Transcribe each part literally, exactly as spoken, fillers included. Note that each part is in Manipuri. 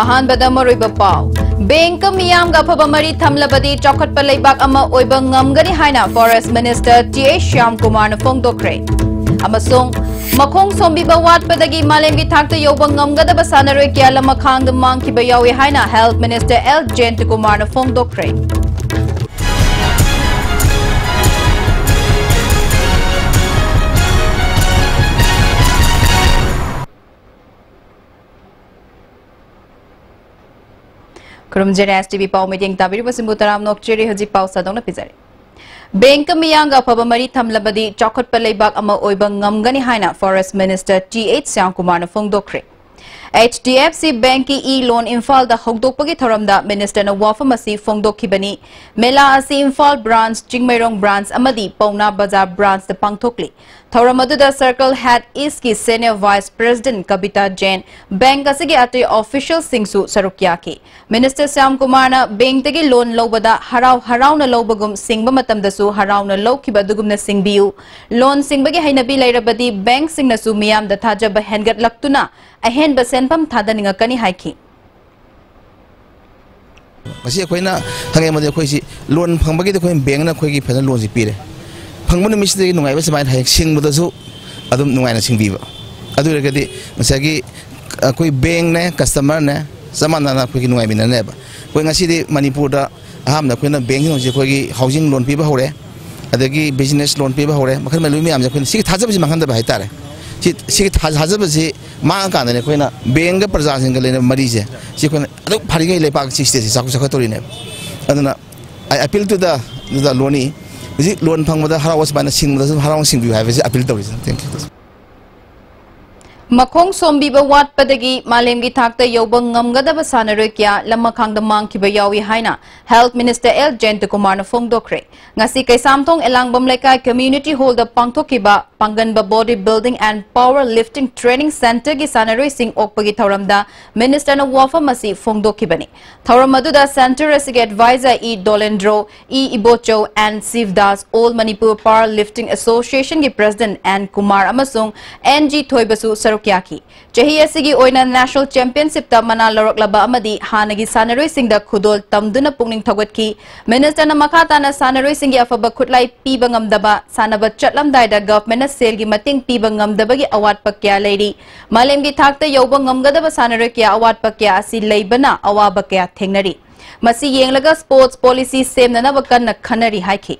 ꯑꯍꯥꯟꯕꯗ ꯃꯔꯨꯑꯣꯏꯕ ꯄꯥꯎ꯫ ꯕꯦꯡꯛꯀ ꯃꯤꯌꯥꯝꯒ ꯑꯐꯕ ꯃꯔꯤ ꯊꯝꯂꯕꯗꯤ ꯆꯥꯎꯈꯠꯄ ꯂꯩꯕꯥꯛ ꯑꯃ ꯑꯣꯏꯕ ꯉꯝꯒꯅꯤ ꯍꯥꯏꯅ Forest Minister ꯇꯤ ꯑꯩꯆ ꯁ꯭ꯌꯥꯝꯀꯨꯃꯥꯔꯅ ꯐꯣꯡꯗꯣꯛꯈ꯭ꯔꯦ꯫ ꯑꯃꯁꯨꯡ ꯃꯈꯣꯡ ꯁꯣꯝꯕꯤꯕ ꯋꯥꯠꯄꯗꯒꯤ ꯃꯥꯂꯦꯝꯒꯤ ꯊꯥꯛꯇ ꯌꯧꯕ ꯉꯝꯒꯗꯕ ꯁꯥꯟꯅꯔꯣꯏ ꯀꯌꯥ ꯂꯃꯈꯥꯡꯗ ꯃꯥꯡꯈꯤꯕ ꯌꯥꯎꯏ ꯍꯥꯏꯅ Health Minister ꯑꯦꯜ ꯖꯌꯟꯇꯀꯨꯃꯥꯔꯅ ꯐꯣꯡꯗꯣꯛꯈ꯭ꯔꯦ꯫ ꯈꯨꯔꯨꯝꯖꯔꯤ, ꯑꯦꯁ ꯇꯤ ꯚꯤ ꯄꯥꯎ ꯃꯤꯠꯌꯦꯡ ꯇꯥꯕꯤꯔꯤꯕꯁꯤꯡꯕꯨ ꯇꯔꯥꯝꯅ ꯑꯣꯛꯆꯔꯤ꯫ ꯍꯧꯖꯤꯛ ꯄꯥꯎ ꯁꯟꯗꯣꯛꯅ ꯄꯤꯖꯔꯤ꯫ ꯕꯦꯡꯛꯀ ꯃꯤꯌꯥꯝꯒ ꯑꯐꯕ ꯃꯔꯤ ꯊꯝꯂꯕꯗꯤ ꯆꯥꯎꯈꯠꯄ ꯂꯩꯕꯥꯛ ꯑꯃ ꯑꯣꯏꯕ ꯉꯝꯒꯅꯤ ꯍꯥꯏꯅ Forest Minister ꯇꯤ ꯑꯩꯆ ꯁ꯭ꯌꯥꯝꯀꯨꯃꯥꯔꯅ ꯐꯣꯡꯗꯣꯛꯈ꯭ꯔꯦ꯫ ꯑꯩꯆ ꯗꯤ ꯑꯦꯐ ꯁꯤ ꯕꯦꯡꯛꯀꯤ ꯏ ꯂꯣꯟ ꯏꯝꯐꯥꯜꯗ ꯍꯧꯗꯣꯛꯄꯒꯤ ꯊꯧꯔꯝꯗ Ministerꯅ ꯋꯥꯐꯝ ꯑꯁꯤ ꯐꯣꯡꯗꯣꯛꯈꯤꯕꯅꯤ꯫ ꯃꯦꯂꯥ ꯑꯁꯤ ꯏꯝꯐꯥꯜ branch, ꯆꯤꯡꯃꯩꯔꯣꯡ branch ꯑꯃꯗꯤ ꯄꯧꯅꯥ ꯕꯖꯥꯔ branchꯇ ꯄꯥꯡꯊꯣꯛꯂꯤ꯫ ꯊꯧꯔꯝ ꯑꯗꯨꯗ Circle Head Eastꯀꯤ Senior Vice President ꯀꯕꯤꯇꯥ ꯖꯦꯟ, ꯕꯦꯡꯛ ꯑꯁꯤꯒꯤ ꯑꯇꯩ officialꯁꯤꯡꯁꯨ ꯁꯔꯨꯛ ꯌꯥꯈꯤ꯫ Minister ꯁ꯭ꯌꯥꯝꯀꯨꯃꯥꯔꯅ ꯕꯦꯡꯛꯇꯒꯤ ꯂꯣꯟ ꯂꯧꯕꯗ ꯍꯔꯥꯎ ꯍꯔꯥꯎꯅ ꯂꯧꯕꯒꯨꯝ, ꯁꯤꯡꯕ ꯃꯇꯝꯗꯁꯨ ꯍꯔꯥꯎꯅ ꯂꯧꯈꯤꯕ ꯑꯗꯨꯒꯨꯝꯅ ꯁꯤꯡꯕꯤꯌꯨ꯫ ꯂꯣꯟ ꯁꯤꯡꯕꯒꯤ ꯍꯩꯅꯕꯤ ꯂꯩꯔꯕꯗꯤ ꯕꯦꯡꯛꯁꯤꯡꯅꯁꯨ ꯃꯤꯌꯥꯝꯗ ꯊꯥꯖꯕ ꯍꯦꯟꯒꯠꯂꯛꯇꯨꯅ ꯑꯍꯦꯟꯕ ꯁꯦꯟꯐꯝ ꯊꯥꯗꯅꯤꯡꯉꯛꯀꯅꯤ ꯍꯥꯏꯈꯤ꯫ ꯉꯁꯤ ꯑꯩꯈꯣꯏꯅ ꯈꯪꯉꯦ ꯃꯗꯨ ꯑꯩꯈꯣꯏꯁꯤ ꯂꯣꯟ ꯐꯪꯕꯒꯤꯗꯤ ꯑꯩꯈꯣꯏ ꯕꯦꯡꯛꯅ ꯑꯩꯈꯣꯏꯒꯤ ꯐꯖꯅ ꯂꯣꯟꯁꯤ ꯄꯤꯔꯦ꯫ ꯐꯪꯕ ꯅꯨꯃꯤꯠꯁꯤꯗꯒꯤ ꯅꯨꯡꯉꯥꯏꯕ ꯁꯨꯃꯥꯏꯅ ꯍꯌꯦꯡ ꯁꯤꯡꯕꯗꯁꯨ ꯑꯗꯨꯝ ꯅꯨꯡꯉꯥꯏꯅ ꯁꯤꯡꯕꯤꯕ꯫ ꯑꯗꯨ ꯑꯣꯏꯔꯒꯗꯤ ꯉꯁꯥꯏꯒꯤ ꯑꯩꯈꯣꯏ ꯕꯦꯡꯛꯅꯦ, customerꯅꯦ, ꯆꯞ ꯃꯥꯟꯅꯅ ꯑꯩꯈꯣꯏꯒꯤ ꯅꯨꯡꯉꯥꯏꯃꯤꯟꯅꯅꯦꯕ꯫ ꯑꯩꯈꯣꯏ ꯉꯁꯤꯗꯤ ꯃꯅꯤꯄꯨꯔꯗ ꯑꯍꯥꯟꯕꯗ ꯑꯩꯈꯣꯏꯅ ꯕꯦꯡꯛꯁꯤꯡ ꯍꯧꯖꯤꯛ ꯑꯩꯈꯣꯏꯒꯤ housing loan ꯄꯤꯕ ꯍꯧꯔꯦ, ꯑꯗꯒꯤ business loan ꯄꯤꯕ ꯍꯧꯔꯦ, ꯃꯈꯜ ꯃꯈꯜ ꯃꯌꯥꯝꯁꯦ ꯑꯩꯈꯣꯏꯅ ꯁꯤꯒꯤ ꯊꯥꯖꯕꯁꯤ ꯃꯥꯡꯍꯟꯗꯕ ꯍꯥꯏꯇꯥꯔꯦ꯫ ꯁꯤ, ꯁꯤꯒꯤ ꯊꯥ-, ꯊꯥꯖꯕꯁꯤ ꯃꯥꯡꯉꯀꯥꯟꯗꯅꯦ ꯑꯩꯈꯣꯏꯅ ꯕꯦꯡꯛꯀ ꯄ꯭ꯔꯖꯥꯁꯤꯡꯒ ꯂꯩꯅꯕ ꯃꯔꯤꯁꯦ, ꯁꯤ ꯑꯩꯈꯣꯏꯅ ꯑꯗꯨꯛ ꯐꯔꯤꯉꯩ ꯂꯩꯕꯥꯛꯁꯤ stateꯁꯤ ꯆꯥꯎꯈꯠ-, ꯆꯥꯎꯈꯠꯇꯧꯔꯤꯅꯦꯕ꯫ ꯑꯗꯨꯅ I appeal to the, to the loanee, ꯍꯧꯖꯤꯛ ꯂꯣꯟ ꯐꯪꯕꯗ ꯍꯔꯥꯎꯕ ꯁꯨꯃꯥꯏꯅ ꯁꯤꯡꯕꯗꯁꯨ ꯍꯔꯥꯎꯅ ꯁꯤꯡꯕꯤꯌꯨ ꯍꯥꯏꯕꯁꯤ appeal ꯇꯧꯔꯤꯁꯦ꯫ Thank you꯫ ꯃꯈꯣꯡ ꯁꯣꯝꯕꯤꯕ ꯋꯥꯠꯄꯗꯒꯤ ꯃꯥꯂꯦꯝꯒꯤ ꯊꯥꯛꯇ ꯌꯧꯕ ꯉꯝꯒꯗꯕ ꯁꯥꯟꯅꯔꯣꯏ ꯀꯌꯥ ꯂꯃꯈꯥꯡꯗ ꯃꯥꯡꯈꯤꯕ ꯌꯥꯎꯏ ꯍꯥꯏꯅ Health Minister ꯑꯦꯜ ꯖꯌꯟꯇꯀꯨꯃꯥꯔꯅ ꯐꯣꯡꯗꯣꯛꯈ꯭ꯔꯦ꯫ ꯉꯁꯤ ꯀꯩꯁꯥꯝꯊꯣꯡ ꯑꯦꯂꯥꯡꯕꯝ ꯂꯩꯀꯥꯏ Community Hallꯗ ꯄꯥꯡꯊꯣꯛꯈꯤꯕ ꯄꯥꯡꯒꯟꯕ Body Building and Power Lifting Training Centreꯒꯤ ꯁꯥꯟꯅꯔꯣꯏꯁꯤꯡ ꯑꯣꯛꯄꯒꯤ ꯊꯧꯔꯝꯗ Ministerꯅ ꯋꯥꯐꯝ ꯑꯁꯤ ꯐꯣꯡꯗꯣꯛꯈꯤꯕꯅꯤ꯫ ꯊꯧꯔꯝ ꯑꯗꯨꯗ centre ꯑꯁꯤꯒꯤ advisor E Dolendro, E Ibochou, N Shibdas, All Manipur Power Lifting Associationꯒꯤ President ꯑꯦꯟ ꯀꯨꯃꯥꯔ ꯑꯃꯁꯨꯡ ꯑꯦꯟ ꯖꯤ ꯊꯣꯏꯕꯁꯨ ꯁꯔꯨꯛ ꯌꯥꯈꯤ꯫ ꯆꯍꯤ ꯑꯁꯤꯒꯤ ꯑꯣꯏꯅ National Championship ꯇ ꯃꯅꯥ ꯂꯧꯔꯛꯂꯕ ꯑꯃꯗꯤ ꯍꯥꯟꯅꯒꯤ ꯁꯥꯟꯅꯔꯣꯏꯁꯤꯡꯗ ꯈꯨꯗꯣꯜ ꯇꯝꯗꯨꯅ ꯄꯨꯛꯅꯤꯡ ꯊꯧꯒꯠꯈꯤ꯫ Minister ꯅ ꯃꯈꯥ ꯇꯥꯅ ꯁꯥꯟꯅꯔꯣꯏꯁꯤꯡꯒꯤ ꯑꯐꯕ ꯈꯨꯠꯂꯥꯏ ꯄꯤꯕ ꯉꯝꯗꯕ, ꯁꯥꯟꯅꯕ ꯆꯠꯂꯝꯗꯥꯏꯗ Government ꯅ ꯁꯦꯜꯒꯤ ꯃꯇꯦꯡ ꯄꯤꯕ ꯉꯝꯗꯕꯒꯤ ꯑꯋꯥꯠꯄ ꯀꯌꯥ ꯂꯩꯔꯤ꯫ ꯃꯥꯂꯦꯝꯒꯤ ꯊꯥꯛꯇ ꯌꯧꯕ ꯉꯝꯒꯗꯕ ꯁꯥꯟꯅꯔꯣꯏ ꯀꯌꯥ ꯑꯋꯥꯠꯄ ꯀꯌꯥ ꯑꯁꯤ ꯂꯩꯕꯅ ꯑꯋꯥꯕ ꯀꯌꯥ ꯊꯦꯡꯅꯔꯤ꯫ ꯃꯁꯤ ꯌꯦꯡꯂꯒ sports policy ꯁꯦꯝꯅꯅꯕ ꯀꯟꯅ ꯈꯟꯅꯔꯤ ꯍꯥꯏꯈꯤ꯫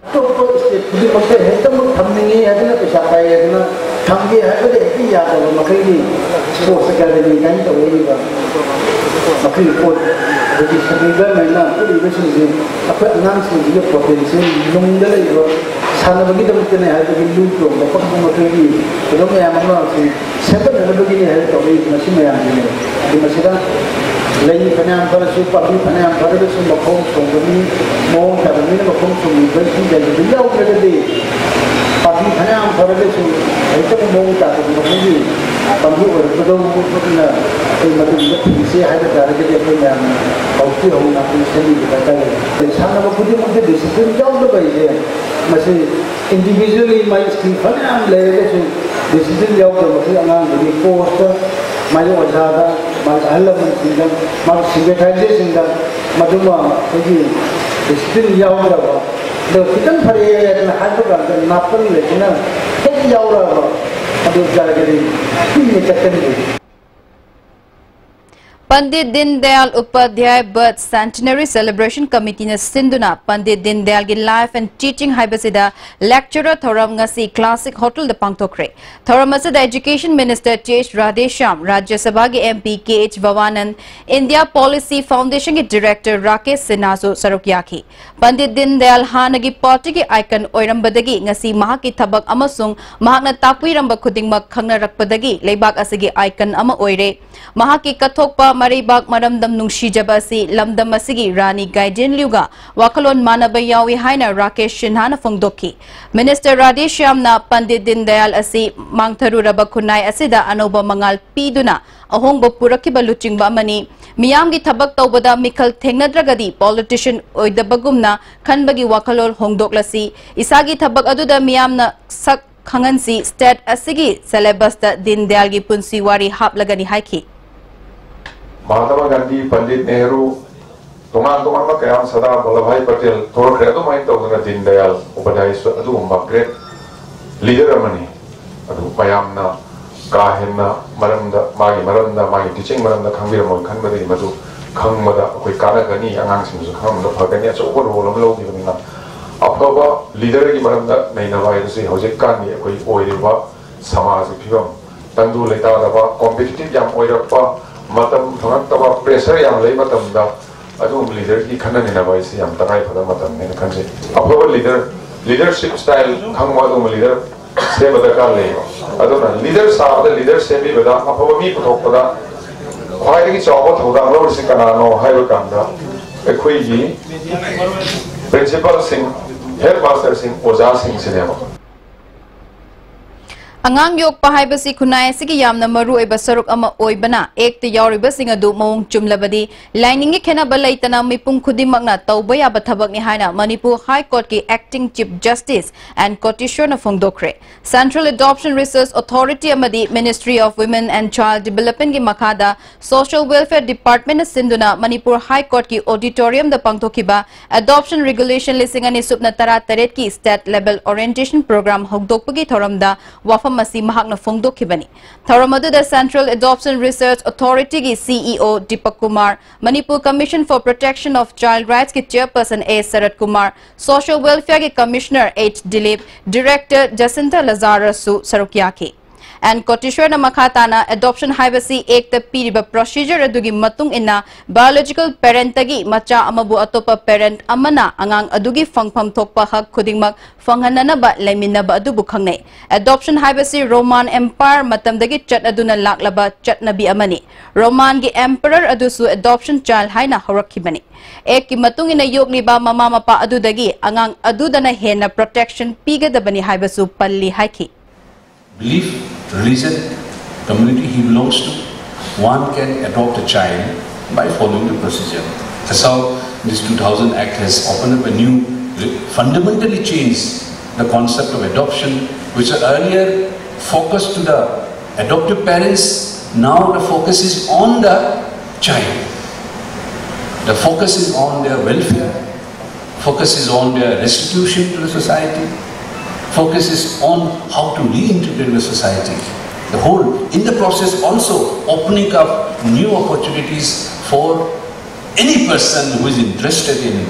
ꯑꯇꯣꯞꯄ state ꯈꯨꯗꯤꯡꯃꯛꯇ ꯍꯦꯛꯇꯃꯛ ꯊꯝꯅꯤꯡꯉꯤ ꯍꯥꯏꯗꯅ, ꯄꯩꯁꯥ ꯄꯥꯏ ꯍꯥꯏꯗꯅ ꯊꯝꯒꯦ ꯍꯥꯏꯕꯗ ꯍꯦꯛꯇ ꯌꯥꯗꯕ ꯃꯈꯩꯒꯤ sports academy ꯀꯥꯏꯅ ꯇꯧꯔꯛꯏꯕ ꯃꯈꯩꯒꯤ ꯄꯣꯠ, ꯑꯗꯒꯤ central government ꯅ ꯄꯤꯔꯤꯕꯁꯤꯡꯁꯦ ꯑꯩꯈꯣꯏ ꯑꯉꯥꯡꯁꯤꯡꯁꯤꯒꯤ potential ꯅꯨꯡꯗ ꯂꯩꯕ ꯁꯥꯟꯅꯕꯒꯤꯗꯃꯛꯇꯅꯦ ꯍꯥꯏꯕꯒꯤ ꯂꯨ ꯇꯣꯡꯕ ꯄꯛꯄ ꯃꯈꯩꯒꯤ ꯊꯧꯔꯝ ꯃꯌꯥꯝ ꯑꯃ ꯁꯦꯝꯒꯠꯅꯅꯕꯒꯤꯅꯦ ꯍꯥꯏꯅ ꯇꯧꯔꯛꯏ꯫ ꯃꯁꯤ ꯃꯌꯥꯝꯁꯤꯅꯦ꯫ ꯑꯗꯨ ꯃꯁꯤꯗ ꯂꯩ ꯐꯅꯌꯥꯝ ꯐꯔꯁꯨ, ꯄꯥꯝꯕꯤ ꯐꯅꯌꯥꯝ ꯐꯔꯒꯁꯨ, ꯃꯈꯣꯡ ꯁꯣꯝꯕ ꯃꯤ, ꯃꯑꯣꯡ ꯇꯥꯕ ꯃꯤꯅ ꯃꯈꯣꯡ ꯁꯣꯝꯕꯤꯕ ꯁꯤ ꯂꯩꯕꯗꯨ ꯌꯥꯎꯗ꯭ꯔꯒꯗꯤ, ꯄꯥꯝꯕꯤ ꯐꯅꯌꯥꯝ ꯐꯔꯒꯁꯨ ꯍꯦꯛꯇ ꯃꯑꯣꯡ ꯇꯥꯗꯕ ꯃꯈꯣꯏꯒꯤ ꯄꯥꯝꯕꯤ ꯑꯣꯏꯔꯛꯀꯗꯧꯕ ꯄꯣꯠꯇꯨꯅ ꯑꯩꯈꯣꯏ ꯃꯗꯨꯒꯨꯝꯕ ꯊꯤꯡꯁꯦ ꯍꯥꯏꯕ ꯇꯥꯔꯒꯗꯤ ꯑꯩꯈꯣꯏ ꯃꯌꯥꯝꯅ ꯍꯧꯖꯤꯛ ꯍꯧꯅ ꯑꯩꯈꯣꯏ ꯁꯦꯝꯕꯤꯕ ꯗꯔꯀꯥꯔ ꯂꯩ꯫ ꯁꯥꯟꯅꯕ ꯈꯨꯗꯤꯡꯃꯛꯇ discipline ꯌꯥꯎꯗꯕ ꯍꯥꯏꯁꯦ ꯃꯁꯤ individually ꯃꯥꯒꯤ skill ꯐꯅꯌꯥꯝ ꯂꯩꯔꯒꯁꯨ discipline ꯌꯥꯎꯗꯕ ꯃꯈꯩ ꯑꯉꯥꯡꯗꯨꯒꯤ coach ꯇ, ꯃꯥꯒꯤ ꯑꯣꯖꯥꯗ, ꯃꯥꯒꯤ ꯑꯍꯜ ꯂꯃꯟꯁꯤꯡꯗ, ꯃꯥꯒꯤ supervisor ꯁꯤꯡꯗ ꯃꯗꯨꯃ ꯑꯩꯈꯣꯏꯒꯤ discipline ꯌꯥꯎꯗ꯭ꯔꯕ, ꯑꯗꯣ ꯈꯤꯇꯪ ꯐꯔꯛꯑꯦ ꯍꯥꯏꯗꯅ ꯍꯥꯏꯕ ꯀꯥꯟꯗ ꯅꯥꯄꯜ ꯂꯩꯗꯅ ꯍꯦꯛ ꯌꯥꯎꯔꯛꯑꯕ, ꯑꯗꯨ ꯑꯣꯏꯇꯥꯔꯒꯗꯤ ꯀꯨꯏꯅ ꯆꯠꯀꯅꯤ꯫ ꯄꯟꯗꯤꯠ ꯗꯤꯟ Dayal Upadhyay Birth Centenary Celebration Committee ꯅ ꯁꯤꯟꯗꯨꯅ ꯄꯟꯗꯤꯠ ꯗꯤꯟ ꯗꯌꯥꯜꯒꯤ Life and Teaching ꯍꯥꯏꯕꯁꯤꯗ lecture ꯊꯧꯔꯝ ꯉꯁꯤ Classic Hotel ꯗ ꯄꯥꯡꯊꯣꯛꯈ꯭ꯔꯦ꯫ ꯊꯧꯔꯝ ꯑꯁꯤꯗ Education Minister T H Radheshyam, Rajya ꯁꯚꯥꯒꯤ M P K H Bhabanan, India Policy Foundation ꯒꯤ Director ꯔꯥꯀꯦꯁ ꯁꯤꯟꯍꯥꯁꯨ ꯁꯔꯨꯛ ꯌꯥꯈꯤ꯫ ꯄꯟꯗꯤꯠ ꯗꯤꯟ ꯗꯌꯥꯜ ꯍꯥꯟꯅꯒꯤ party ꯒꯤ icon ꯑꯣꯏꯔꯝꯕꯗꯒꯤ ꯉꯁꯤ ꯃꯍꯥꯛꯀꯤ ꯊꯕꯛ ꯑꯃꯁꯨꯡ ꯃꯍꯥꯛꯅ ꯇꯥꯛꯄꯤꯔꯝꯕ ꯈꯨꯗꯤꯡꯃꯛ ꯈꯪꯅꯔꯛꯄꯗꯒꯤ ꯂꯩꯕꯥꯛ ꯑꯁꯤꯒꯤ icon ꯑꯃ ꯑꯣꯏꯔꯦ꯫ ꯃꯍꯥꯛꯀꯤ ꯀꯠꯊꯣꯛꯄ ꯃꯔꯩꯕꯥꯛ ꯃꯔꯝꯗꯝ ꯅꯨꯡꯁꯤꯖꯕ ꯑꯁꯤ ꯂꯝꯗꯝ ꯑꯁꯤꯒꯤ ꯔꯥꯅꯤ ꯒꯥꯏꯗꯦꯟꯂꯤꯎꯒ ꯋꯥꯈꯜꯂꯣꯟ ꯃꯥꯟꯅꯕ ꯌꯥꯎꯏ ꯍꯥꯏꯅ ꯔꯥꯀꯦꯁ ꯁꯤꯟꯍꯥꯅ ꯐꯣꯡꯗꯣꯛꯈꯤ꯫ Minister ꯔꯥꯙꯦꯁ꯭ꯌꯥꯝꯅ ꯄꯟꯗꯤꯠ ꯗꯤꯟ ꯗꯌꯥꯜ ꯑꯁꯤ ꯃꯥꯡꯊꯔꯨꯔꯕ ꯈꯨꯟꯅꯥꯏ ꯑꯁꯤꯗ ꯑꯅꯧꯕ ꯃꯉꯥꯜ ꯄꯤꯗꯨꯅ ꯑꯍꯣꯡꯕ ꯄꯨꯔꯛꯈꯤꯕ ꯂꯨꯆꯤꯡꯕ ꯑꯃꯅꯤ꯫ ꯃꯤꯌꯥꯝꯒꯤ ꯊꯕꯛ ꯇꯧꯕꯗ ꯃꯤꯈꯜ ꯊꯦꯡꯅꯗ꯭ꯔꯒꯗꯤ politician ꯑꯣꯏꯗꯕꯒꯨꯝꯅ ꯈꯟꯕꯒꯤ ꯋꯥꯈꯜꯂꯣꯟ ꯍꯣꯡꯗꯣꯛꯂꯁꯤ꯫ ꯏꯁꯥꯒꯤ ꯊꯕꯛ ꯑꯗꯨꯗ ꯃꯤꯌꯥꯝꯅ ꯁꯛ ꯈꯪꯍꯟꯁꯤ, state ꯑꯁꯤꯒꯤ syllabusꯇ ꯗꯤꯟ ꯗꯌꯥꯜꯒꯤ ꯄꯨꯟꯁꯤ ꯋꯥꯔꯤ ꯍꯥꯞꯂꯒꯅꯤ ꯍꯥꯏꯈꯤ꯫ ꯃꯍꯥꯇꯃꯥ ꯒꯥꯟꯙꯤ, ꯄꯟꯗꯤꯠ ꯅꯦꯍꯔꯨ, ꯇꯣꯉꯥꯟ ꯇꯣꯉꯥꯟꯕ ꯀꯌꯥ ꯑꯃ, ꯁꯔꯗꯥꯔ ꯚꯜꯂꯚꯚꯥꯏ ꯄꯇꯦꯜ ꯊꯣꯔꯛꯈ꯭ꯔꯦ꯫ ꯑꯗꯨꯃꯥꯏꯅ ꯇꯧꯗꯅ ꯗꯤꯟ ꯗꯌꯥꯜ ꯎꯄꯥꯙ꯭ꯌꯥꯌꯁꯨ ꯑꯗꯨꯒꯨꯝꯕ great leader ꯑꯃꯅꯤ꯫ ꯑꯗꯨ ꯃꯌꯥꯝꯅ ꯀꯥ ꯍꯦꯟꯅ ꯃꯔꯝꯗ, ꯃꯥꯒꯤ ꯃꯔꯝꯗ, ꯃꯥꯒꯤ teaching ꯃꯔꯝꯗ ꯈꯪꯕꯤꯔꯝꯃꯣꯏ ꯈꯟꯕꯗꯒꯤ ꯃꯗꯨ ꯈꯪꯕꯗ ꯑꯩꯈꯣꯏ ꯀꯥꯟꯅꯒꯅꯤ, ꯑꯉꯥꯡꯁꯤꯡꯁꯨ ꯈꯪꯕꯗ ꯐꯒꯅꯤ꯫ ꯑꯆꯧꯕ role ꯑꯃ ꯂꯧꯈꯤꯕꯅꯤꯅ ꯑꯐꯕ leaderꯒꯤ ꯃꯔꯝꯗ ꯅꯩꯅꯕ ꯍꯥꯏꯕꯁꯤ ꯍꯧꯖꯤꯛꯀꯥꯟꯒꯤ ꯑꯩꯈꯣꯏ ꯑꯣꯏꯔꯤꯕ ꯁꯃꯥꯖꯒꯤ ꯐꯤꯕꯝ, ꯇꯪꯗꯨ ꯂꯩꯇꯥꯗꯕ, competitive ꯌꯥꯝ ꯑꯣꯏꯔꯛꯄ, ꯃꯇꯝ ꯐꯪꯉꯛꯇꯕ, pressure ꯌꯥꯝ ꯂꯩ ꯃꯇꯝꯗ ꯑꯗꯨꯒꯨꯝꯕ leaderꯒꯤ ꯈꯟꯅ ꯅꯩꯅꯕ ꯍꯥꯏꯁꯤ ꯌꯥꯝ ꯇꯉꯥꯏ ꯐꯗꯕ ꯃꯇꯝꯅꯦꯅ ꯈꯟꯖꯩ꯫ ꯑꯐꯕ leader, leadership style ꯈꯪꯕ ꯑꯗꯨꯒꯨꯝꯕ leader ꯁꯦꯝꯕ ꯗꯔꯀꯥꯔ ꯂꯩꯌꯦꯕ꯫ ꯑꯗꯨꯅ leader ꯁꯥꯕꯗ, leader ꯁꯦꯝꯕꯤꯕꯗ, ꯑꯐꯕ ꯃꯤ ꯄꯨꯊꯣꯛꯄꯗ ꯈ꯭ꯋꯥꯏꯗꯒꯤ ꯆꯥꯎꯕ ꯊꯧꯗꯥꯡ ꯂꯧꯔꯤꯁꯤ ꯀꯅꯥꯅꯣ ꯍꯥꯏꯕ ꯀꯥꯟꯗ ꯑꯩꯈꯣꯏꯒꯤ principalꯁꯤꯡ, headmasterꯁꯤꯡ, ꯑꯣꯖꯥꯁꯤꯡꯁꯤꯅꯦꯕ꯫ ꯑꯉꯥꯡ ꯌꯣꯛꯄ ꯍꯥꯏꯕꯁꯤ ꯈꯨꯟꯅꯥꯏ ꯑꯁꯤꯒꯤ ꯌꯥꯝꯅ ꯃꯔꯨ ꯑꯣꯏꯕ ꯁꯔꯨꯛ ꯑꯃ ꯑꯣꯏꯕꯅ, Actꯇ ꯌꯥꯎꯔꯤꯕꯁꯤꯡ ꯑꯗꯨ ꯃꯑꯣꯡ ꯆꯨꯝꯂꯕꯗꯤ ꯂꯥꯏꯅꯤꯡꯒꯤ ꯈꯦꯠꯅꯕ ꯂꯩꯇꯅ ꯃꯤꯄꯨꯝ ꯈꯨꯗꯤꯡꯃꯛꯅ ꯇꯧꯕ ꯌꯥꯕ ꯊꯕꯛꯅꯤ ꯍꯥꯏꯅ Manipur High Courtꯀꯤ Acting Chief Justice N ꯀꯣꯇꯦꯁ꯭ꯋꯔꯅ ꯐꯣꯡꯗꯣꯛꯈ꯭ꯔꯦ꯫ Central Adoption Research Authority ꯑꯃꯗꯤ Ministry of Women and Child Developmentꯀꯤ ꯃꯈꯥꯗ Social Welfare Departmentꯅ ꯁꯤꯟꯗꯨꯅ ꯃꯅꯤꯄꯨꯔ High Courtꯀꯤ auditoriumꯗ ꯄꯥꯡꯊꯣꯛꯈꯤꯕ Adoption Regulation ꯂꯤꯁꯤꯡ ꯑꯅꯤ ꯁꯨꯞꯅ ꯇꯔꯥ ꯇꯔꯦꯠꯀꯤ state level orientation program ꯍꯧꯗꯣꯛꯄꯒꯤ ꯊꯧꯔꯝꯗ ꯋꯥꯐꯝ ꯑꯁꯤ ꯃꯍꯥꯛꯅ ꯐꯣꯡꯗꯣꯛꯈꯤꯕꯅꯤ꯫ ꯊꯧꯔꯝ ꯑꯗꯨꯗ Central Adoption Research Authorityꯒꯤ CEO Deepak Kumar, Manipur Commission for Protection of Child Rightsꯀꯤ chairperson A shirt Kumar, Social Welfareꯒꯤ Commissioner H Dilip, Director ꯖꯁꯤꯟꯊ ꯂꯖꯥꯔꯁꯨ ꯁꯔꯨꯛ ꯌꯥꯈꯤ꯫ N ꯀꯣꯇꯦꯁ꯭ꯋꯔꯅ ꯃꯈꯥ ꯇꯥꯅ adoption ꯍꯥꯏꯕꯁꯤ Actꯇ ꯄꯤꯔꯤꯕ procedure ꯑꯗꯨꯒꯤ ꯃꯇꯨꯡ ꯏꯟꯅ biological parentꯇꯒꯤ ꯃꯆꯥ ꯑꯃꯕꯨ ꯑꯇꯣꯞꯄ parent ꯑꯃꯅ ꯑꯉꯥꯡ ꯑꯗꯨꯒꯤ ꯐꯪꯐꯝ ꯊꯣꯛꯄ ꯍꯛ ꯈꯨꯗꯤꯡꯃꯛ ꯐꯪꯍꯟꯅꯅꯕ ꯂꯩꯃꯤꯟꯅꯕ ꯑꯗꯨꯕꯨ ꯈꯪꯅꯩ꯫ Adoption ꯍꯥꯏꯕꯁꯤ Roman Empire ꯃꯇꯝꯗꯒꯤ ꯆꯠꯅꯗꯨꯅ ꯂꯥꯛꯂꯕ ꯆꯠꯅꯕꯤ ꯑꯃꯅꯤ꯫ Romanꯒꯤ emperor ꯑꯗꯨꯁꯨ adoption child ꯍꯥꯏꯅ ꯍꯧꯔꯛꯈꯤꯕꯅꯤ꯫ Actꯀꯤ ꯃꯇꯨꯡ ꯏꯟꯅ ꯌꯣꯛꯂꯤꯕ ꯃꯃꯥ ꯃꯄꯥ ꯑꯗꯨꯗꯒꯤ ꯑꯉꯥꯡ ꯑꯗꯨꯗꯅ ꯍꯦꯟꯅ protection ꯄꯤꯒꯗꯕꯅꯤ ꯍꯥꯏꯕꯁꯨ ꯄꯜꯂꯤ ꯍꯥꯏꯈꯤ꯫ Belief, religion, community he belongs to, one can adopt a child by following the procedure. That's how this two thousand Act has opened up a new, fundamentally changed The concept of adoption, which earlier focused to the adoptive parents, now the focus is on the child. The focus is on their welfare, focus is on their restitution to the society, focus is on how to reintegrate the society. The whole, in the process, also opening up new opportunities for any person who is interested in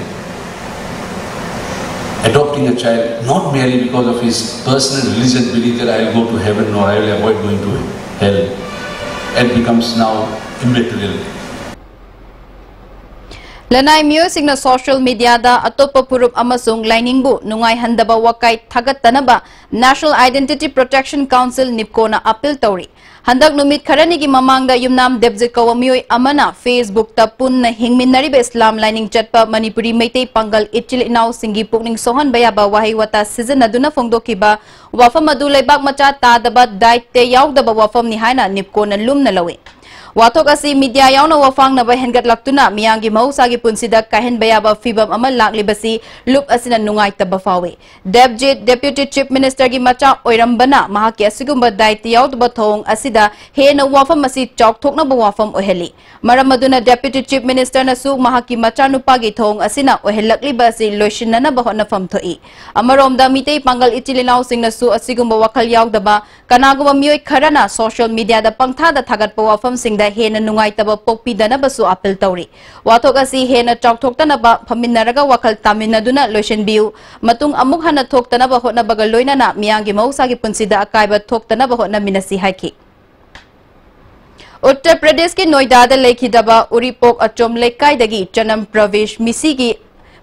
adopting a child, not merely because of his personal religious belief that I will go to heaven or I will avoid going to hell. It becomes now immaterial. ꯂꯅꯥꯏ ꯃꯤꯑꯣꯏꯁꯤꯡꯅ social media ꯗ ꯑꯇꯣꯞꯄ ꯐꯨꯔꯨꯞ ꯑꯃꯁꯨꯡ ꯂꯥꯏꯅꯤꯡꯕꯨ ꯅꯨꯡꯉꯥꯏꯍꯟꯗꯕ ꯋꯥꯀꯥꯏ ꯊꯥꯒꯠꯇꯅꯕ National Identity Protection Council, NEEPCO ꯅ appeal ꯇꯧꯔꯤ꯫ ꯍꯟꯗꯛ ꯅꯨꯃꯤꯠ ꯈꯔꯅꯤꯒꯤ ꯃꯃꯥꯡꯗ ꯌꯨꯝꯅꯥꯝ ꯗꯦꯕꯖꯤꯠ ꯀꯧꯕ ꯃꯤꯑꯣꯏ ꯑꯃꯅ Facebook ꯇ ꯄꯨꯟꯅ ꯍꯤꯡꯃꯤꯟꯅꯔꯤꯕ ꯏꯁꯂꯥꯝ ꯂꯥꯏꯅꯤꯡ ꯆꯠꯄ ꯃꯅꯤꯄꯨꯔꯤ ꯃꯩꯇꯩ ꯄꯥꯡꯒꯜ ꯏꯆꯤꯜ ꯏꯅꯥꯎꯁꯤꯡꯒꯤ ꯄꯨꯛꯅꯤꯡ ꯁꯣꯛꯍꯟꯕ ꯌꯥꯕ ꯋꯥꯍꯩ ꯋꯥꯇꯥ ꯁꯤꯖꯤꯟꯅꯗꯨꯅ ꯐꯣꯡꯗꯣꯛꯈꯤꯕ ꯋꯥꯐꯝ ꯑꯗꯨ ꯂꯩꯕꯥꯛ ꯃꯆꯥ ꯇꯥꯗꯕ, ꯗꯥꯏꯇ꯭ꯌ ꯌꯥꯎꯗꯕ ꯋꯥꯐꯝꯅꯤ ꯍꯥꯏꯅ NEEPCO ꯅ ꯂꯨꯝꯅ ꯂꯧꯏ꯫ ꯋꯥꯊꯣꯛ ꯑꯁꯤ media ꯌꯥꯎꯅ ꯋꯥꯐꯥꯡꯅꯕ ꯍꯦꯟꯒꯠꯂꯛꯇꯨꯅ ꯃꯤꯌꯥꯝꯒꯤ ꯃꯍꯧꯁꯥꯒꯤ ꯄꯨꯟꯁꯤꯗ ꯀꯥꯏꯍꯟꯕ ꯌꯥꯕ ꯐꯤꯚꯝ ꯑꯃ ꯂꯥꯛꯂꯤꯕꯁꯤ ꯂꯨꯞ ꯑꯁꯤꯅ ꯅꯨꯡꯉꯥꯏꯇꯕ ꯐꯥꯎꯏ꯫ ꯗꯦꯕꯖꯤꯠ Deputy Chief Minister ꯒꯤ ꯃꯆꯥ ꯑꯣꯏꯔꯝꯕꯅ ꯃꯍꯥꯛꯀꯤ ꯑꯁꯤꯒꯨꯝꯕ ꯗꯥꯏꯇ꯭ꯌ ꯌꯥꯎꯗꯕ ꯊꯧꯑꯣꯡ ꯑꯁꯤꯗ ꯍꯦꯟꯅ ꯋꯥꯐꯝ ꯑꯁꯤ ꯆꯥꯎꯊꯣꯛꯅꯕ ꯋꯥꯐꯝ ꯑꯣꯏꯍꯜꯂꯤ꯫ ꯃꯔꯝ ꯑꯗꯨꯅ Deputy Chief Minister ꯅꯁꯨ ꯃꯍꯥꯛꯀꯤ ꯃꯆꯥꯅꯨꯄꯥꯒꯤ ꯊꯧꯑꯣꯡ ꯑꯁꯤꯅ ꯑꯣꯏꯍꯜꯂꯛꯂꯤꯕ ꯑꯁꯤ ꯂꯣꯏꯁꯤꯟꯅꯅꯕ ꯍꯣꯠꯅꯐꯝ ꯊꯣꯛꯏ꯫ ꯑꯃꯔꯣꯝꯗ ꯃꯤꯇꯩ ꯄꯥꯡꯒꯜ ꯏꯆꯤꯜ ꯏꯅꯥꯎꯁꯤꯡꯅꯁꯨ ꯑꯁꯤꯒꯨꯝꯕ ꯋꯥꯈꯜ ꯌꯥꯎꯗꯕ ꯀꯅꯥꯒꯨꯝꯕ ꯃꯤꯑꯣꯏ ꯈꯔꯅ social media ꯗ ꯄꯪꯊꯥꯗ ꯊꯥꯒꯠꯄ ꯋꯥꯐꯝꯁꯤꯡꯗ ꯍꯦꯟꯅ ꯅꯨꯡꯉꯥꯏꯇꯕ ꯄꯣꯛꯄꯤꯗꯅꯕꯁꯨ appeal ꯇꯧꯔꯤ꯫ ꯋꯥꯊꯣꯛ ꯑꯁꯤ ꯍꯦꯟꯅ ꯆꯥꯎꯊꯣꯛꯇꯅꯕ ꯐꯝꯃꯤꯟꯅꯔꯒ ꯋꯥꯈꯜ ꯇꯥꯃꯤꯟꯅꯗꯨꯅ ꯂꯣꯏꯁꯤꯟꯕꯤꯌꯨ꯫ ꯃꯇꯨꯡ ꯑꯃꯨꯛ ꯍꯟꯅ ꯊꯣꯛꯇꯅꯕ ꯍꯣꯠꯅꯕꯒ ꯂꯣꯏꯅꯅ ꯃꯤꯌꯥꯝꯒꯤ ꯃꯍꯧꯁꯥꯒꯤ ꯄꯨꯟꯁꯤꯗ ꯑꯀꯥꯏꯕ ꯊꯣꯛꯇꯅꯕ ꯍꯣꯠꯅꯃꯤꯟꯅꯁꯤ ꯍꯥꯏꯈꯤ꯫ ꯎꯠꯇꯔ ꯄ꯭ꯔꯗꯦꯁꯀꯤ ꯅꯣꯏꯗꯥꯗ ꯂꯩꯈꯤꯗꯕ ꯎꯔꯤꯄꯣꯛ ꯑꯆꯣꯝ ꯂꯩꯀꯥꯏꯗꯒꯤ ꯆꯅꯝ ꯄ꯭ꯔꯕꯤꯁ ꯃꯤꯁꯤꯒꯤ,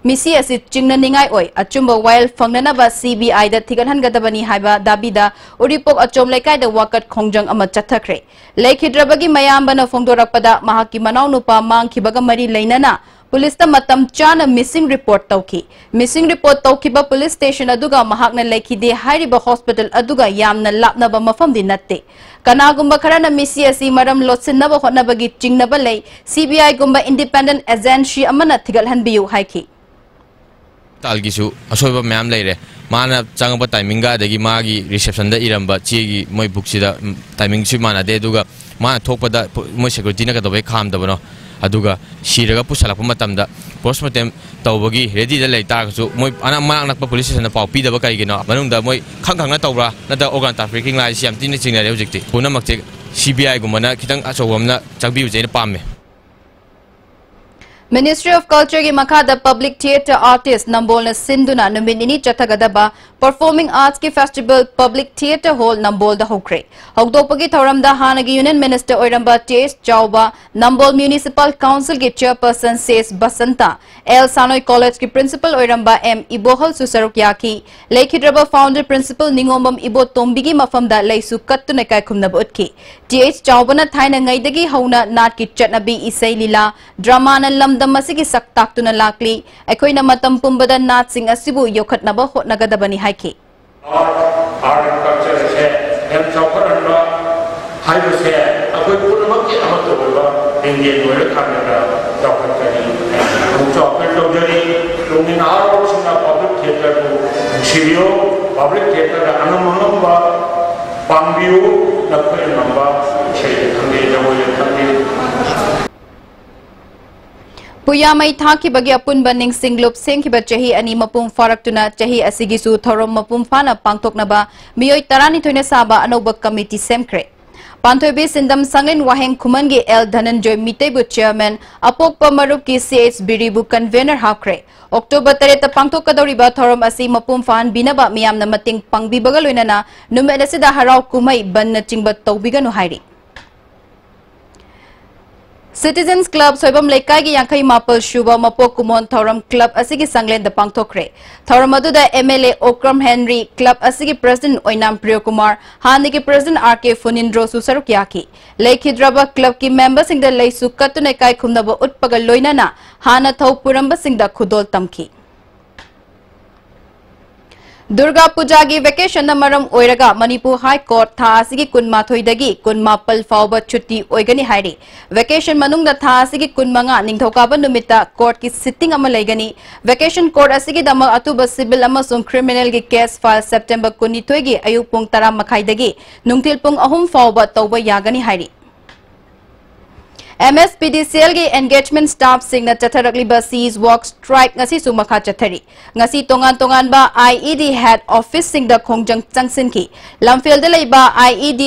ꯃꯤꯁꯤ ꯑꯁꯤ ꯆꯤꯡꯅꯅꯤꯡꯉꯥꯏ ꯑꯣꯏ꯫ ꯑꯆꯨꯝꯕ ꯋꯥꯌꯦꯜ ꯐꯪꯅꯅꯕ CBI ꯗ ꯊꯤꯒꯠꯍꯟꯒꯗꯕꯅꯤ ꯍꯥꯏꯕ ꯗꯥꯕꯤꯗ ꯎꯔꯤꯄꯣꯛ ꯑꯆꯣꯝ ꯂꯩꯀꯥꯏꯗ ꯋꯥꯀꯠ ꯈꯣꯡꯖꯪ ꯑꯃ ꯆꯠꯊꯈ꯭ꯔꯦ꯫ ꯂꯩꯈꯤꯗ꯭ꯔꯕꯒꯤ ꯃꯌꯥꯝꯕꯅ ꯐꯣꯡꯗꯣꯔꯛꯄꯗ ꯃꯍꯥꯛꯀꯤ ꯃꯅꯥꯎꯅꯨꯄꯥ ꯃꯥꯡꯈꯤꯕꯒ ꯃꯔꯤ ꯂꯩꯅꯅ ꯄꯨꯂꯤꯁꯇ ꯃꯇꯝ ꯆꯥꯅ missing report ꯇꯧꯈꯤ꯫ Missing report ꯇꯧꯈꯤꯕ ꯄꯨꯂꯤꯁ ꯁ꯭ꯇꯦꯁꯟ ꯑꯗꯨꯒ ꯃꯍꯥꯛꯅ ꯂꯩꯈꯤꯗꯦ ꯍꯥꯏꯔꯤꯕ ꯍꯣꯁꯄꯤꯇꯥꯜ ꯑꯗꯨꯒ ꯌꯥꯝꯅ ꯂꯥꯞꯅꯕ ꯃꯐꯝꯗꯤ ꯅꯠꯇꯦ꯫ ꯀꯅꯥꯒꯨꯝꯕ ꯈꯔꯅ ꯃꯤꯁꯤ ꯑꯁꯤ ꯃꯔꯝ ꯂꯣꯠꯁꯤꯟꯅꯕ ꯍꯣꯠꯅꯕꯒꯤ ꯆꯤꯡꯅꯕ ꯂꯩ, CBI ꯒꯨꯝꯕ independent agency ꯑꯃꯅ ꯊꯤꯒꯠꯍꯟꯕꯤꯌꯨ ꯍꯥꯏꯈꯤ꯫ ꯇꯥꯜꯒꯤꯁꯨ ꯑꯁꯣꯏꯕ ꯃꯌꯥꯝ ꯂꯩꯔꯦ꯫ ꯃꯥꯅ ꯆꯪꯉꯛꯄ ꯇꯥꯏꯃꯤꯡꯒ ꯑꯗꯒꯤ ꯃꯥꯒꯤ ꯔꯤꯁꯦꯞꯁꯟꯗ ꯏꯔꯝꯕ ꯆꯦꯒꯤ ꯃꯣꯏ ꯕꯨꯛꯁꯤꯗ, ꯎꯝ, ꯇꯥꯏꯃꯤꯡꯁꯨ ꯃꯥꯟꯅꯗꯦ꯫ ꯑꯗꯨꯒ ꯃꯥꯅ ꯊꯣꯛꯄꯗ ꯄꯨ-, ꯃꯣꯏ ꯁꯦꯀ꯭ꯌꯨꯔꯤꯇꯤꯅ ꯀꯩꯗꯧꯕꯩ ꯈꯥꯝꯗꯕꯅꯣ? ꯑꯗꯨꯒ ꯁꯤꯔꯒ ꯄꯨꯁꯜꯂꯛꯄ ꯃꯇꯝꯗ ꯄꯣꯁꯃꯣꯔꯇꯦꯝ ꯇꯧꯕꯒꯤ ꯔꯦꯗꯤꯗ ꯂꯩ ꯇꯥꯔꯒꯁꯨ ꯃꯣꯏ ꯑꯅ-, ꯃꯅꯥꯛ ꯅꯛꯄ ꯄꯨꯂꯤꯁ ꯁ꯭ꯇꯦꯁꯟꯗ ꯄꯥꯎ ꯄꯤꯗꯕ ꯀꯔꯤꯒꯤꯅꯣ? ꯃꯅꯨꯡꯗ ꯃꯣꯏ ꯈꯪ ꯈꯪꯅ ꯇꯧꯕ꯭ꯔꯥ, ꯅꯠꯇ꯭ꯔꯒ ꯑꯣꯔꯒꯥꯟ ꯇ꯭ꯔꯥꯐꯤꯀꯤꯡ ꯂꯥꯛꯏꯁꯤ ꯌꯥꯝ ꯊꯤꯅ ꯆꯤꯡꯅꯔꯦ ꯍꯧꯖꯤꯛꯇꯤ꯫ ꯄꯨꯝꯅꯃꯛꯁꯦ ꯁꯤ ꯕꯤ ꯑꯥꯏꯒꯨꯝꯕꯅ ꯈꯤꯇꯪ ꯑꯆꯧꯕ ꯑꯃꯅ ꯆꯪꯕꯤꯕꯁꯦ ꯑꯩꯅ ꯄꯥꯝꯃꯦ꯫ Ministry of Culture ꯒꯤ ꯃꯈꯥꯗ Public Theatre Artist ꯅꯝꯕꯣꯜꯅ ꯁꯤꯟꯗꯨꯅ ꯅꯨꯃꯤꯠ ꯅꯤꯅꯤ ꯆꯠꯊꯒꯗꯕ Performing Arts ꯀꯤ Festival Public Theatre Hall ꯅꯝꯕꯣꯜꯗ ꯍꯧꯈ꯭ꯔꯦ꯫ ꯍꯧꯗꯣꯛꯄꯒꯤ ꯊꯧꯔꯝꯗ ꯍꯥꯟꯅꯒꯤ Union Minister ꯑꯣꯏꯔꯝꯕ T H Chaoba, Nambol Municipal Council ꯒꯤ Chairperson C S Basanta, L Sanoi College ꯀꯤ Principal ꯑꯣꯏꯔꯝꯕ ꯑꯦꯝ ꯏꯕꯣꯍꯜꯁꯨ ꯁꯔꯨꯛ ꯌꯥꯈꯤ꯫ ꯂꯩꯈꯤꯗ꯭ꯔꯕ Founder Principal ꯅꯤꯉꯣꯝꯕꯝ ꯏꯕꯣꯇꯣꯝꯕꯤꯒꯤ ꯃꯐꯝꯗ ꯂꯩꯁꯨ ꯀꯠꯇꯨꯅ ꯏꯀꯥꯏꯈꯨꯝꯅꯕ ꯎꯠꯈꯤ꯫ ꯇꯤ ꯑꯩꯆ ꯆꯥꯎꯕꯅ ꯊꯥꯏꯅꯉꯩꯗꯒꯤ ꯍꯧꯅ ꯅꯥꯠꯀꯤ ꯆꯠꯅꯕꯤ, ꯏꯁꯩ ꯂꯤꯂꯥ, ꯗ꯭ꯔꯃꯥꯅ ꯂꯝꯗꯝ ꯑꯁꯤꯒꯤ ꯁꯛ ꯇꯥꯛꯇꯨꯅ ꯂꯥꯛꯂꯤ꯫ ꯑꯩꯈꯣꯏꯅ ꯃꯇꯝ ꯄꯨꯝꯕꯗ ꯅꯥꯠꯁꯤꯡ ꯑꯁꯤꯕꯨ ꯌꯣꯛꯈꯠꯅꯕ ꯍꯣꯠꯅꯒꯗꯕꯅꯤ ꯍꯥꯏꯈꯤ꯫ Art, Art and Culture ꯑꯁꯦ ꯍꯦꯟꯅ ꯆꯥꯎꯈꯠꯍꯟꯕ ꯍꯥꯏꯕꯁꯦ ꯑꯩꯈꯣꯏ ꯄꯨꯝꯅꯃꯛꯀꯤ ꯑꯃꯠꯇ ꯑꯣꯏꯕ ꯂꯤꯡꯖꯦꯜ ꯑꯣꯏꯔꯀꯥꯟꯗ ꯆꯥꯎꯈꯠꯀꯅꯤ꯫ ꯑꯃꯨꯛꯁꯨ ꯑꯄꯤꯜ ꯇꯧꯖꯔꯤ, ꯇꯨꯡꯒꯤ ꯅꯍꯥꯔꯣꯜꯁꯤꯡꯅ Public Theatre ꯕꯨ ꯅꯨꯡꯁꯤꯕꯤꯌꯨ, Public Theatre ꯗ ꯑꯉꯝ ꯑꯉꯝꯕ ꯄꯥꯡꯕꯤꯌꯨ, ꯅꯈꯣꯏꯅ ꯉꯝꯕ ꯏꯁꯩꯗ ꯈꯪꯗꯦ, ꯖꯒꯣꯏꯗ ꯈꯪꯗꯦ꯫ ꯄꯨꯌꯥꯃꯩ ꯊꯥꯈꯤꯕꯒꯤ ꯑꯄꯨꯟꯕ ꯅꯤꯡꯁꯤꯡꯂꯨꯞ ꯁꯦꯝꯈꯤꯕ ꯆꯍꯤ ꯑꯅꯤ ꯃꯄꯨꯡ ꯐꯥꯔꯛꯇꯨꯅ ꯆꯍꯤ ꯑꯁꯤꯒꯤꯁꯨ ꯊꯧꯔꯝ ꯃꯄꯨꯡ ꯐꯥꯅ ꯄꯥꯡꯊꯣꯛꯅꯕ ꯃꯤꯑꯣꯏ ꯇꯔꯥꯅꯤꯊꯣꯏꯅ ꯁꯥꯕ ꯑꯅꯧꯕ ꯀꯃꯤꯇꯤ ꯁꯦꯝꯈ꯭ꯔꯦ꯫ ꯄꯥꯟꯊꯣꯏꯕꯤ ꯁꯤꯟꯗꯝ ꯁꯪꯂꯦꯟ ꯋꯥꯍꯦꯡ ꯈꯨꯃꯟꯒꯤ ꯑꯦꯜ ꯙꯅꯟꯖꯣꯏ ꯃꯤꯇꯩꯕꯨ chairman, ꯑꯄꯣꯛꯄ ꯃꯔꯨꯞꯀꯤ ꯁꯤ ꯑꯩꯆ ꯕꯤꯔꯤꯕꯨ convener ꯍꯥꯞꯈ꯭ꯔꯦ꯫ ꯑꯣꯛꯇꯣꯕꯔ ꯇꯔꯦꯠꯇ ꯄꯥꯡꯊꯣꯛꯀꯗꯧꯔꯤꯕ ꯊꯧꯔꯝ ꯑꯁꯤ ꯃꯄꯨꯡ ꯐꯥꯍꯟꯕꯤꯅꯕ ꯃꯤꯌꯥꯝꯅ ꯃꯇꯦꯡ ꯄꯥꯡꯕꯤꯕꯒ ꯂꯣꯏꯅꯅ ꯅꯨꯃꯤꯠ ꯑꯁꯤꯗ ꯍꯔꯥꯎ ꯀꯨꯝꯍꯩ ꯕꯟꯅꯆꯤꯡꯕ ꯇꯧꯕꯤꯒꯅꯨ ꯍꯥꯏꯔꯤ꯫ Citizens Club ꯁꯣꯏꯕꯝ ꯂꯩꯀꯥꯏꯒꯤ ꯌꯥꯡꯈꯩ ꯃꯥꯄꯜ ꯁꯨꯕ ꯃꯄꯣꯛ ꯀꯨꯝꯑꯣꯟ ꯊꯧꯔꯝ club ꯑꯁꯤꯒꯤ ꯁꯪꯂꯦꯟꯗ ꯄꯥꯡꯊꯣꯛꯈ꯭ꯔꯦ꯫ ꯊꯧꯔꯝ ꯑꯗꯨꯗ M L A Okram Henry, club ꯑꯁꯤꯒꯤ president ꯑꯣꯏꯅꯥꯝ ꯄ꯭ꯔꯤꯌꯣꯀꯨꯃꯥꯔ, ꯍꯥꯟꯅꯒꯤ president ꯑꯥꯔ ꯀꯦ ꯐꯨꯅꯤꯟꯗ꯭ꯔꯣꯁꯨ ꯁꯔꯨꯛ ꯌꯥꯈꯤ꯫ ꯂꯩꯈꯤꯗ꯭ꯔꯕ club ꯀꯤ member ꯁꯤꯡꯗ ꯂꯩꯁꯨ ꯀꯠꯇꯨꯅ ꯏꯀꯥꯏ ꯈꯨꯝꯅꯕ ꯎꯠꯄꯒ ꯂꯣꯏꯅꯅ ꯍꯥꯟꯅ ꯊꯧ ꯄꯨꯔꯝꯕꯁꯤꯡꯗ ꯈꯨꯗꯣꯜ ꯇꯝꯈꯤ꯫ ꯗꯨꯔꯒꯥ ꯄꯨꯖꯥꯒꯤ vacationꯅ ꯃꯔꯝ ꯑꯣꯏꯔꯒ ꯃꯅꯤꯄꯨꯔ High Court ꯊꯥ ꯑꯁꯤꯒꯤ ꯀꯨꯟꯃꯥꯊꯣꯏꯗꯒꯤ ꯀꯨꯟꯃꯥꯄꯜ ꯐꯥꯎꯕ ꯁꯨꯇꯤ ꯑꯣꯏꯒꯅꯤ ꯍꯥꯏꯔꯤ꯫ Vacation ꯃꯅꯨꯡꯗ ꯊꯥ ꯑꯁꯤꯒꯤ ꯀꯨꯟꯃꯉꯥ ꯅꯤꯡꯊꯧꯀꯥꯕ ꯅꯨꯃꯤꯠꯇ courtꯀꯤ sitting ꯑꯃ ꯂꯩꯒꯅꯤ꯫ Vacation court ꯑꯁꯤꯒꯤꯗꯃꯛ ꯑꯇꯨꯕ civil ꯑꯃꯁꯨꯡ criminalꯒꯤ case file September ꯀꯨꯟꯅꯤꯊꯣꯏꯒꯤ ꯑꯌꯨꯛ ꯄꯨꯡ ꯇꯔꯥ ꯃꯈꯥꯏꯗꯒꯤ ꯅꯨꯡꯊꯤꯜ ꯄꯨꯡ ꯑꯍꯨꯝ ꯐꯥꯎꯕ ꯇꯧꯕ ꯌꯥꯒꯅꯤ ꯍꯥꯏꯔꯤ꯫ MSPDCLꯒꯤ engagement staffꯁꯤꯡꯅ ꯆꯠꯊꯔꯛꯂꯤꯕ cease work strike ꯉꯁꯤꯁꯨ ꯃꯈꯥ ꯆꯠꯊꯔꯤ꯫ ꯉꯁꯤ ꯇꯣꯉꯥꯟ ꯇꯣꯉꯥꯟꯕ IED head officeꯁꯤꯡꯗ ꯈꯣꯡꯖꯪ ꯆꯪꯁꯤꯟꯈꯤ꯫ ꯂꯝꯐꯦꯜꯗ ꯂꯩꯕ IED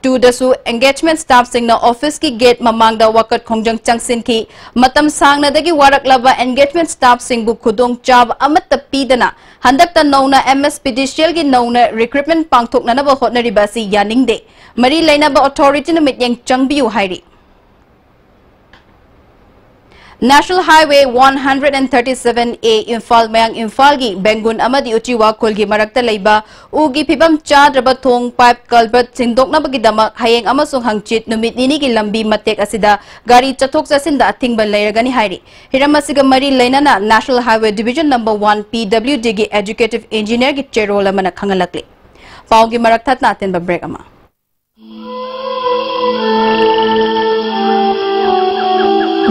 twoꯗꯁꯨ engagement staffꯁꯤꯡꯅ officeꯀꯤ gate ꯃꯃꯥꯡꯗ ꯋꯥꯀꯠ ꯈꯣꯡꯖꯪ ꯆꯪꯁꯤꯟꯈꯤ꯫ ꯃꯇꯝ ꯁꯥꯡꯅꯗꯒꯤ ꯋꯥꯔꯛꯂꯕ engagement staffꯁꯤꯡꯕꯨ ꯈꯨꯗꯣꯡꯆꯥꯕ ꯑꯃꯠꯇ ꯄꯤꯗꯅ ꯍꯟꯗꯛꯇ ꯅꯧꯅ MSPDCLꯒꯤ ꯅꯧꯅ recruitment ꯄꯥꯡꯊꯣꯛꯅꯅꯕ ꯍꯣꯠꯅꯔꯤꯕ ꯑꯁꯤ ꯌꯥꯅꯤꯡꯗꯦ꯫ ꯃꯔꯤ ꯂꯩꯅꯕ authorityꯅ ꯃꯤꯠꯌꯦꯡ ꯆꯪꯕꯤꯌꯨ ꯍꯥꯏꯔꯤ꯫ National Highway one hundred and thirty-seven A Imphal ꯃꯌꯥꯡ ꯏꯝꯐꯥꯜꯒꯤ ꯕꯦꯡꯒꯨꯟ ꯑꯃꯗꯤ ꯎꯆꯤꯋꯥ ꯈꯨꯜꯒꯤ ꯃꯔꯛꯇ ꯂꯩꯕ ꯎꯒꯤ ꯐꯤꯕꯝ ꯆꯥꯗ꯭ꯔꯕ ꯊꯣꯡ, pipe, culvert ꯁꯤꯟꯗꯣꯛꯅꯕꯒꯤꯗꯃꯛ ꯍꯌꯦꯡ ꯑꯃꯁꯨꯡ ꯍꯪꯆꯤꯠ ꯅꯨꯃꯤꯠ ꯅꯤꯅꯤꯒꯤ ꯂꯝꯕꯤ ꯃꯇꯦꯛ ꯑꯁꯤꯗ ꯒꯥꯔꯤ ꯆꯠꯊꯣꯛ ꯆꯠꯁꯤꯟꯗ ꯑꯊꯤꯡꯕ ꯂꯩꯔꯒꯅꯤ ꯍꯥꯏꯔꯤ꯫ ꯍꯤꯔꯝ ꯑꯁꯤꯒ ꯃꯔꯤ ꯂꯩꯅꯅ National Highway Division number one PWDꯒꯤ executive engineerꯒꯤ ꯆꯦꯔꯣꯜ ꯑꯃꯅ ꯈꯪꯍꯜꯂꯛꯂꯤ꯫ ꯄꯥꯎꯒꯤ ꯃꯔꯛ ꯊꯠꯅ ꯑꯇꯦꯟꯕ break ꯑꯃ꯫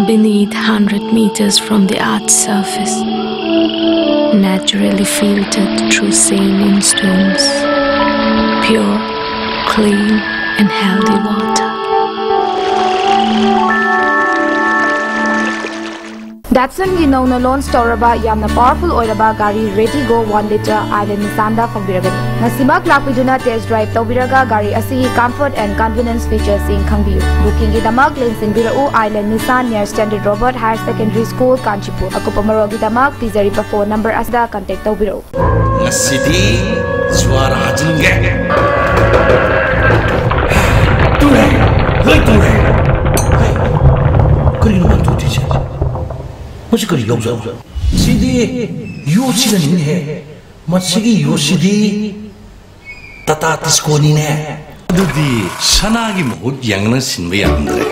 Beneath, hundred meters from the earth's surface, naturally filtered through saline stones, pure, clean, and healthy water. Datsunꯒꯤ ꯅꯧꯅ launch ꯇꯧꯔꯕ ꯌꯥꯝꯅ powerful ꯑꯣꯏꯔꯕ ꯒꯥꯔꯤ Retigo one litre Island Nissanꯗ ꯐꯪꯕꯤꯔꯒꯅꯤ꯫ ꯉꯁꯤꯃꯛ ꯂꯥꯛꯄꯤꯗꯨꯅ test drive ꯇꯧꯕꯤꯔꯒ ꯒꯥꯔꯤ ꯑꯁꯤꯒꯤ comfort and convenience featuresꯁꯤꯡ ꯈꯪꯕꯤꯌꯨ꯫ Bookingꯒꯤꯗꯃꯛ ꯂꯦꯡꯁꯤꯟꯕꯤꯔꯛꯎ Island Nissan near Standard Robert Higher Secondary School, Kanchipur꯫ ꯑꯀꯨꯞꯄ ꯃꯔꯣꯜꯒꯤꯗꯃꯛ ꯄꯤꯖꯔꯤꯕ phone number ꯑꯁꯤꯗ contact ꯇꯧꯕꯤꯔꯛꯎ꯫ ꯉꯁꯤꯗꯤ ꯖꯨꯋꯥꯔ ꯍꯥꯖꯤꯟꯒꯦ꯫ ꯇꯨꯔꯦ, ꯂꯣꯏ ꯇꯨꯔꯦ꯫ ꯍꯩ, ꯀꯔꯤꯅꯣ ꯄꯥꯡꯊꯣꯛꯇ꯭ꯔꯤꯁꯦ? ꯃꯁꯤ ꯀꯔꯤ ꯌꯥꯎꯖꯥꯠꯅꯣ? ꯁꯤꯗꯤ ꯌꯣꯠꯁꯤꯗꯅꯤꯅꯦꯍꯦ꯫ ꯃꯁꯤꯒꯤ ꯌꯣꯠꯁꯤꯗꯤ ꯇꯥꯇꯥ ꯇꯤꯁꯀꯣꯅꯤꯅꯦ꯫ ꯑꯗꯨꯗꯤ ꯁꯅꯥꯒꯤ ꯃꯍꯨꯠ ꯌꯥꯡꯅ ꯁꯤꯟꯕ ꯌꯥꯔꯝꯗ꯭ꯔꯦ꯫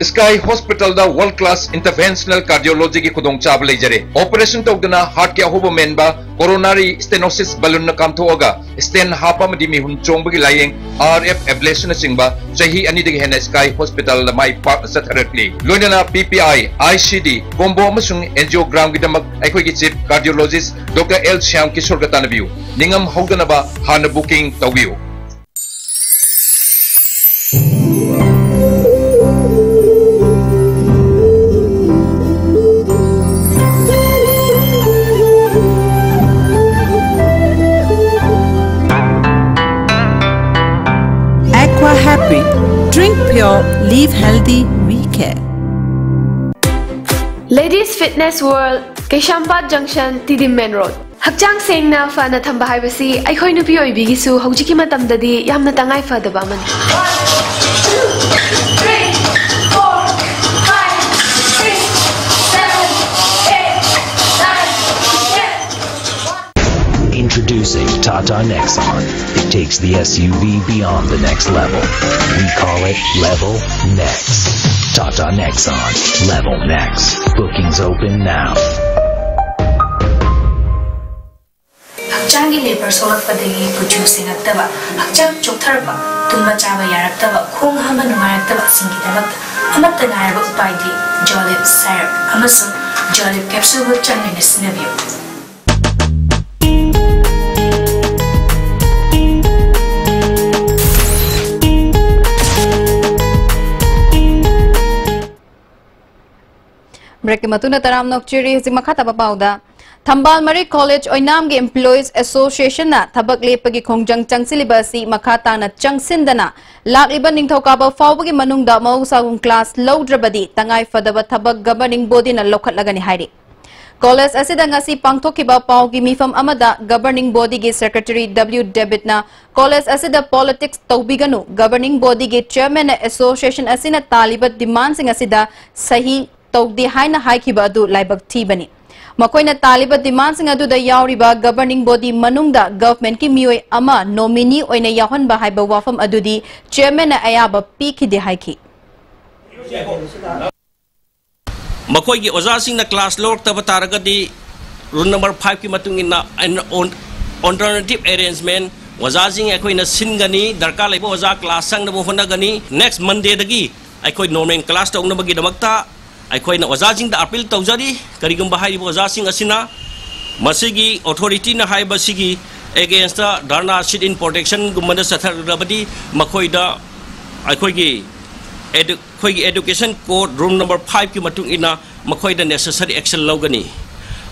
Sky Hospitalꯗ world class interventional cardiologyꯒꯤ ꯈꯨꯗꯣꯡꯆꯥꯕ ꯂꯩꯖꯔꯦ꯫ Operation ꯇꯧꯗꯅ heartꯀꯤ ꯑꯍꯣꯕ ꯃꯦꯟꯕ, coronary stenosis balloonꯅ ꯀꯥꯝꯊꯣꯛꯑꯒ stent ꯍꯥꯞꯄ ꯑꯃꯗꯤ ꯃꯤꯍꯨꯟ ꯆꯣꯡꯕꯒꯤ ꯂꯥꯌꯦꯡ, RF ablationꯅꯆꯤꯡꯕ ꯆꯍꯤ ꯑꯅꯤꯗꯒꯤ ꯍꯦꯟꯅ Sky Hospitalꯗ ꯃꯥꯏ ꯄꯥꯛꯅ ꯆꯠꯊꯔꯛꯂꯤ꯫ ꯂꯣꯏꯅꯅ PPI, ICD, combo ꯑꯃꯁꯨꯡ angiogramꯒꯤꯗꯃꯛ ꯑꯩꯈꯣꯏꯒꯤ chief cardiologist Doctor L Shyam ꯀꯤꯁꯣꯔꯒ ꯇꯥꯟꯅꯕꯤꯌꯨ꯫ ꯅꯤꯡꯉꯝ ꯍꯧꯗꯅꯕ ꯍꯥꯟꯅ booking ꯇꯧꯕꯤꯌꯨ꯫ Aqua Happy. Drink pure, live healthy, we care. Ladies Fitness World, Keishampat Junction, Tidim Main Road. ꯍꯛꯆꯥꯡ ꯁꯦꯡꯅ ꯐꯅ ꯊꯝꯕ ꯍꯥꯏꯕꯁꯤ ꯑꯩꯈꯣꯏ ꯅꯨꯄꯤ ꯑꯣꯏꯕꯤꯒꯤꯁꯨ ꯍꯧꯖꯤꯛꯀꯤ ꯃꯇꯝꯗꯗꯤ ꯌꯥꯝꯅ ꯇꯉꯥꯏ ꯐꯗꯕ ꯑꯃꯅꯤ꯫ Introducing Tata Nexon. It takes the S U V beyond the next level. We call it Level Next. Tata Nexon. Level Next. Bookings open now. ꯍꯛꯆꯥꯡꯒꯤ ꯂꯦꯕꯔ ꯁꯣꯛꯂꯛꯄꯗꯒꯤ ꯀꯨꯆꯨ ꯁꯦꯡꯉꯛꯇꯕ, ꯍꯛꯆꯥꯡ ꯆꯣꯛꯊꯔꯛꯄ, ꯇꯨꯝꯕ ꯆꯥꯕ ꯌꯥꯔꯛꯇꯕ, ꯈꯣꯡ ꯍꯥꯝꯕ ꯅꯨꯡꯉꯥꯏꯔꯛꯇꯕꯁꯤꯡꯒꯤꯗꯃꯛꯇ ꯑꯃꯠꯇ ꯉꯥꯏꯔꯕ ꯎꯄꯥꯏꯗꯤ ꯖꯣꯂꯤꯞ ꯁꯥꯏꯔꯞ ꯑꯃꯁꯨꯡ ꯖꯣꯂꯤꯞ ꯀꯦꯞꯁꯨꯜꯕꯨ ꯆꯥꯡ ꯅꯥꯏꯅ ꯁꯤꯖꯤꯟꯅꯕꯤꯌꯨ꯫ ꯕ꯭ꯔꯦꯛꯀꯤ ꯃꯇꯨꯡꯗ ꯇꯔꯥꯝꯅ ꯑꯣꯛꯆꯔꯤ꯫ ꯍꯧꯖꯤꯛ ꯃꯈꯥ ꯇꯥꯕ ꯄꯥꯎꯗ, ꯊꯝꯕꯥꯜ ꯃꯔꯤ ꯀꯣꯂꯦꯖ ꯑꯣꯏꯅꯥꯝꯒꯤ ꯏꯝꯄ꯭ꯂꯣꯌꯤꯁ ꯑꯦꯁꯣꯁꯤꯌꯦꯁꯟꯅ ꯊꯕꯛ ꯂꯦꯞꯄꯒꯤ ꯈꯣꯡꯖꯪ ꯆꯪꯁꯤꯜꯂꯤꯕ ꯑꯁꯤ ꯃꯈꯥ ꯇꯥꯅ ꯆꯪꯁꯤꯟꯗꯅ ꯂꯥꯛꯂꯤꯕ ꯅꯤꯡꯊꯧꯀꯥꯕ ꯐꯥꯎꯕꯒꯤ ꯃꯅꯨꯡꯗ ꯃꯍꯧꯁꯥꯒꯨꯝ ꯀ꯭ꯂꯥꯁ ꯂꯧꯗ꯭ꯔꯕꯗꯤ ꯇꯉꯥꯏ ꯐꯗꯕ ꯊꯕꯛ ꯒꯕꯔꯅꯤꯡ ꯕꯣꯗꯤꯅ ꯂꯧꯈꯠꯂꯒꯅꯤ ꯍꯥꯏꯔꯤ꯫ ꯀꯣꯂꯦꯖ ꯑꯁꯤꯗ ꯉꯁꯤ ꯄꯥꯡꯊꯣꯛꯈꯤꯕ ꯄꯥꯎꯒꯤ ꯃꯤꯐꯝ ꯑꯃꯗ ꯒꯕꯔꯅꯤꯡ ꯕꯣꯗꯤꯒꯤ ꯁꯦꯀ꯭ꯔꯦꯇꯔꯤ ꯗꯕ꯭ꯂꯤꯎ ꯗꯦꯕꯤꯠꯅ ꯀꯣꯂꯦꯖ ꯑꯁꯤꯗ ꯄꯣꯂꯤꯇꯤꯛꯁ ꯇꯧꯕꯤꯒꯅꯨ, ꯒꯕꯔꯅꯤꯡ ꯕꯣꯗꯤꯒꯤ ꯆꯦꯌꯔꯃꯦꯟꯅ ꯑꯦꯁꯣꯁꯤꯌꯦꯁꯟ ꯑꯁꯤꯅ ꯇꯥꯜꯂꯤꯕ ꯗꯤꯃꯥꯟꯁꯤꯡ ꯑꯁꯤꯗ ꯁꯍꯤ ꯇꯧꯗꯦ ꯍꯥꯏꯅ ꯍꯥꯏꯈꯤꯕ ꯑꯗꯨ ꯂꯥꯏꯕꯛ ꯊꯤꯕꯅꯤ꯫ ꯃꯈꯣꯏꯅ ꯇꯥꯜꯂꯤꯕ ꯗꯤꯃꯥꯟꯁꯤꯡ ꯑꯗꯨꯗ ꯌꯥꯎꯔꯤꯕ ꯒꯕꯔꯅꯤꯡ ꯕꯣꯗꯤ ꯃꯅꯨꯡꯗ ꯒꯚꯔꯟꯃꯦꯟꯠꯀꯤ ꯃꯤꯑꯣꯏ ꯑꯃ ꯅꯣꯃꯤꯅꯤ ꯑꯣꯏꯅ ꯌꯥꯎꯍꯟꯕ ꯍꯥꯏꯕ ꯋꯥꯐꯝ ꯑꯗꯨꯗꯤ ꯆꯦꯌꯔꯃꯦꯟꯅ ꯑꯌꯥꯕ ꯄꯤꯈꯤꯗꯦ ꯍꯥꯏꯈꯤ꯫ ꯃꯈꯣꯏꯒꯤ ꯑꯣꯖꯥꯁꯤꯡꯅ ꯀ꯭ꯂꯥꯁ ꯂꯧꯔꯛꯇꯕ ꯇꯥꯔꯒꯗꯤ, ꯔꯨꯜ ꯅꯝꯕꯔ ꯐꯥꯏꯚꯀꯤ ꯃꯇꯨꯡ ꯏꯟꯅ ꯑꯟ-, ꯑꯣꯟ-, ꯑꯣꯜꯇꯔꯅꯦꯇꯤꯚ ꯑꯦꯔꯦꯟꯖꯃꯦꯟ, ꯑꯣꯖꯥꯁꯤꯡ ꯑꯩꯈꯣꯏꯅ ꯁꯤꯟꯒꯅꯤ, ꯗꯔꯀꯥꯔ ꯂꯩꯕ ꯑꯣꯖꯥ ꯀ꯭ꯂꯥꯁ ꯆꯪꯅꯕ ꯍꯣꯠꯅꯒꯅꯤ꯫ ꯅꯦꯛꯁ ꯃꯟꯗꯦꯗꯒꯤ ꯑꯩꯈꯣꯏ ꯅꯣꯔꯃꯦꯜ ꯀ꯭ꯂꯥꯁ ꯇꯧꯅꯕꯒꯤꯗꯃꯛꯇ ꯑꯩꯈꯣꯏꯅ ꯑꯣꯖꯥꯁꯤꯡꯗ ꯑꯄꯤꯜ ꯇꯧꯖꯔꯤ꯫ ꯀꯔꯤꯒꯨꯝꯕ ꯍꯥꯏꯔꯤꯕ ꯑꯣꯖꯥꯁꯤꯡ ꯑꯁꯤꯅ ꯃꯁꯤꯒꯤ ꯑꯣꯊꯣꯔꯤꯇꯤꯅ ꯍꯥꯏꯕꯁꯤꯒꯤ ꯑꯦꯒꯦꯟꯁꯇ ꯙꯔꯅꯥ, ꯁꯤꯠ ꯏꯟ ꯄ꯭ꯔꯣꯇꯦꯛꯁꯟꯒꯨꯝꯕꯗ ꯆꯠꯊꯔꯛꯂꯕꯗꯤ, ꯃꯈꯣꯏꯗ ꯑꯩꯈꯣꯏꯒꯤ ꯑꯦꯗꯨ-, ꯑꯩꯈꯣꯏꯒꯤ ꯑꯦꯗꯨꯀꯦꯁꯟ ꯀꯣꯗ ꯔꯨꯜ ꯅꯝꯕꯔ ꯐꯥꯏꯚꯀꯤ ꯃꯇꯨꯡ ꯏꯟꯅ ꯃꯈꯣꯏꯗ ꯅꯦꯁꯦꯁꯔꯤ ꯑꯦꯛꯁꯟ ꯂꯧꯒꯅꯤ꯫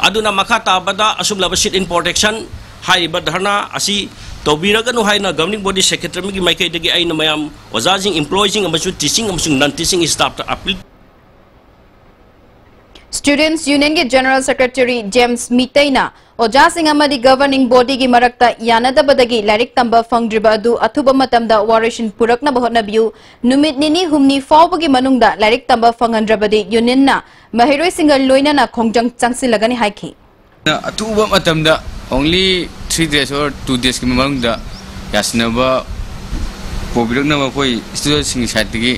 ꯑꯗꯨꯅ ꯃꯈꯥ ꯇꯥꯕꯗ ꯑꯁꯨꯝꯂꯕ ꯁꯤꯠ ꯏꯟ ꯄ꯭ꯔꯣꯇꯦꯛꯁꯟ ꯍꯥꯏꯔꯤꯕ ꯙꯔꯅꯥ ꯑꯁꯤ ꯇꯧꯕꯤꯔꯒꯅꯨ ꯍꯥꯏꯅ ꯒꯕꯔꯅꯤꯡ ꯕꯣꯗꯤ ꯁꯦꯀ꯭ꯔꯦꯇꯔꯤꯒꯤ ꯃꯥꯏꯀꯩꯗꯒꯤ ꯑꯩꯅ ꯃꯌꯥꯝ ꯑꯣꯖꯥꯁꯤꯡ, ꯏꯝꯄ꯭ꯂꯣꯌꯤꯁꯤꯡ ꯑꯃꯁꯨꯡ ꯇꯤꯆꯤꯡ ꯑꯃꯁꯨꯡ ꯅꯟ ꯇꯤꯆꯤꯡ ꯁ꯭ꯇꯥꯐꯇ ꯑꯄꯤꯜ Students Union ꯒꯤ General Secretary ꯖꯦꯝꯁ ꯃꯤꯇꯩꯅ ꯑꯣꯖꯥꯁꯤꯡ ꯑꯃꯗꯤ ꯒꯕꯔꯅꯤꯡ ꯕꯣꯗꯤꯒꯤ ꯃꯔꯛꯇ ꯌꯥꯅꯗꯕꯗꯒꯤ ꯂꯥꯏꯔꯤꯛ ꯇꯝꯕ ꯐꯪꯗ꯭ꯔꯤꯕ ꯑꯗꯨ ꯑꯊꯨꯕ ꯃꯇꯝꯗ ꯋꯥꯔꯣꯏꯁꯤꯟ ꯄꯨꯔꯛꯅꯕ ꯍꯣꯠꯅꯕꯤꯌꯨ꯫ ꯅꯨꯃꯤꯠ ꯅꯤꯅꯤ ꯍꯨꯝꯅꯤ ꯐꯥꯎꯕꯒꯤ ꯃꯅꯨꯡꯗ ꯂꯥꯏꯔꯤꯛ ꯇꯝꯕ ꯐꯪꯍꯟꯗ꯭ꯔꯕꯗꯤ ꯌꯨꯅꯤꯌꯟꯅ ꯃꯍꯩꯔꯣꯏꯁꯤꯡꯒ ꯂꯣꯏꯅꯅ ꯈꯣꯡꯖꯪ ꯆꯪꯁꯤꯜꯂꯒꯅꯤ ꯍꯥꯏꯈꯤ꯫ ꯑꯊꯨꯕ ꯃꯇꯝꯗ, only three days or two days ꯀꯤ ꯃꯅꯨꯡꯗ ꯌꯥꯁꯤꯟꯅꯕ ꯄꯨꯕꯤꯔꯛꯅꯕ ꯑꯩꯈꯣꯏ ꯁ꯭ꯇꯨꯗꯦꯟꯠꯁꯤꯡꯒꯤ ꯁꯥꯏꯠꯇꯒꯤ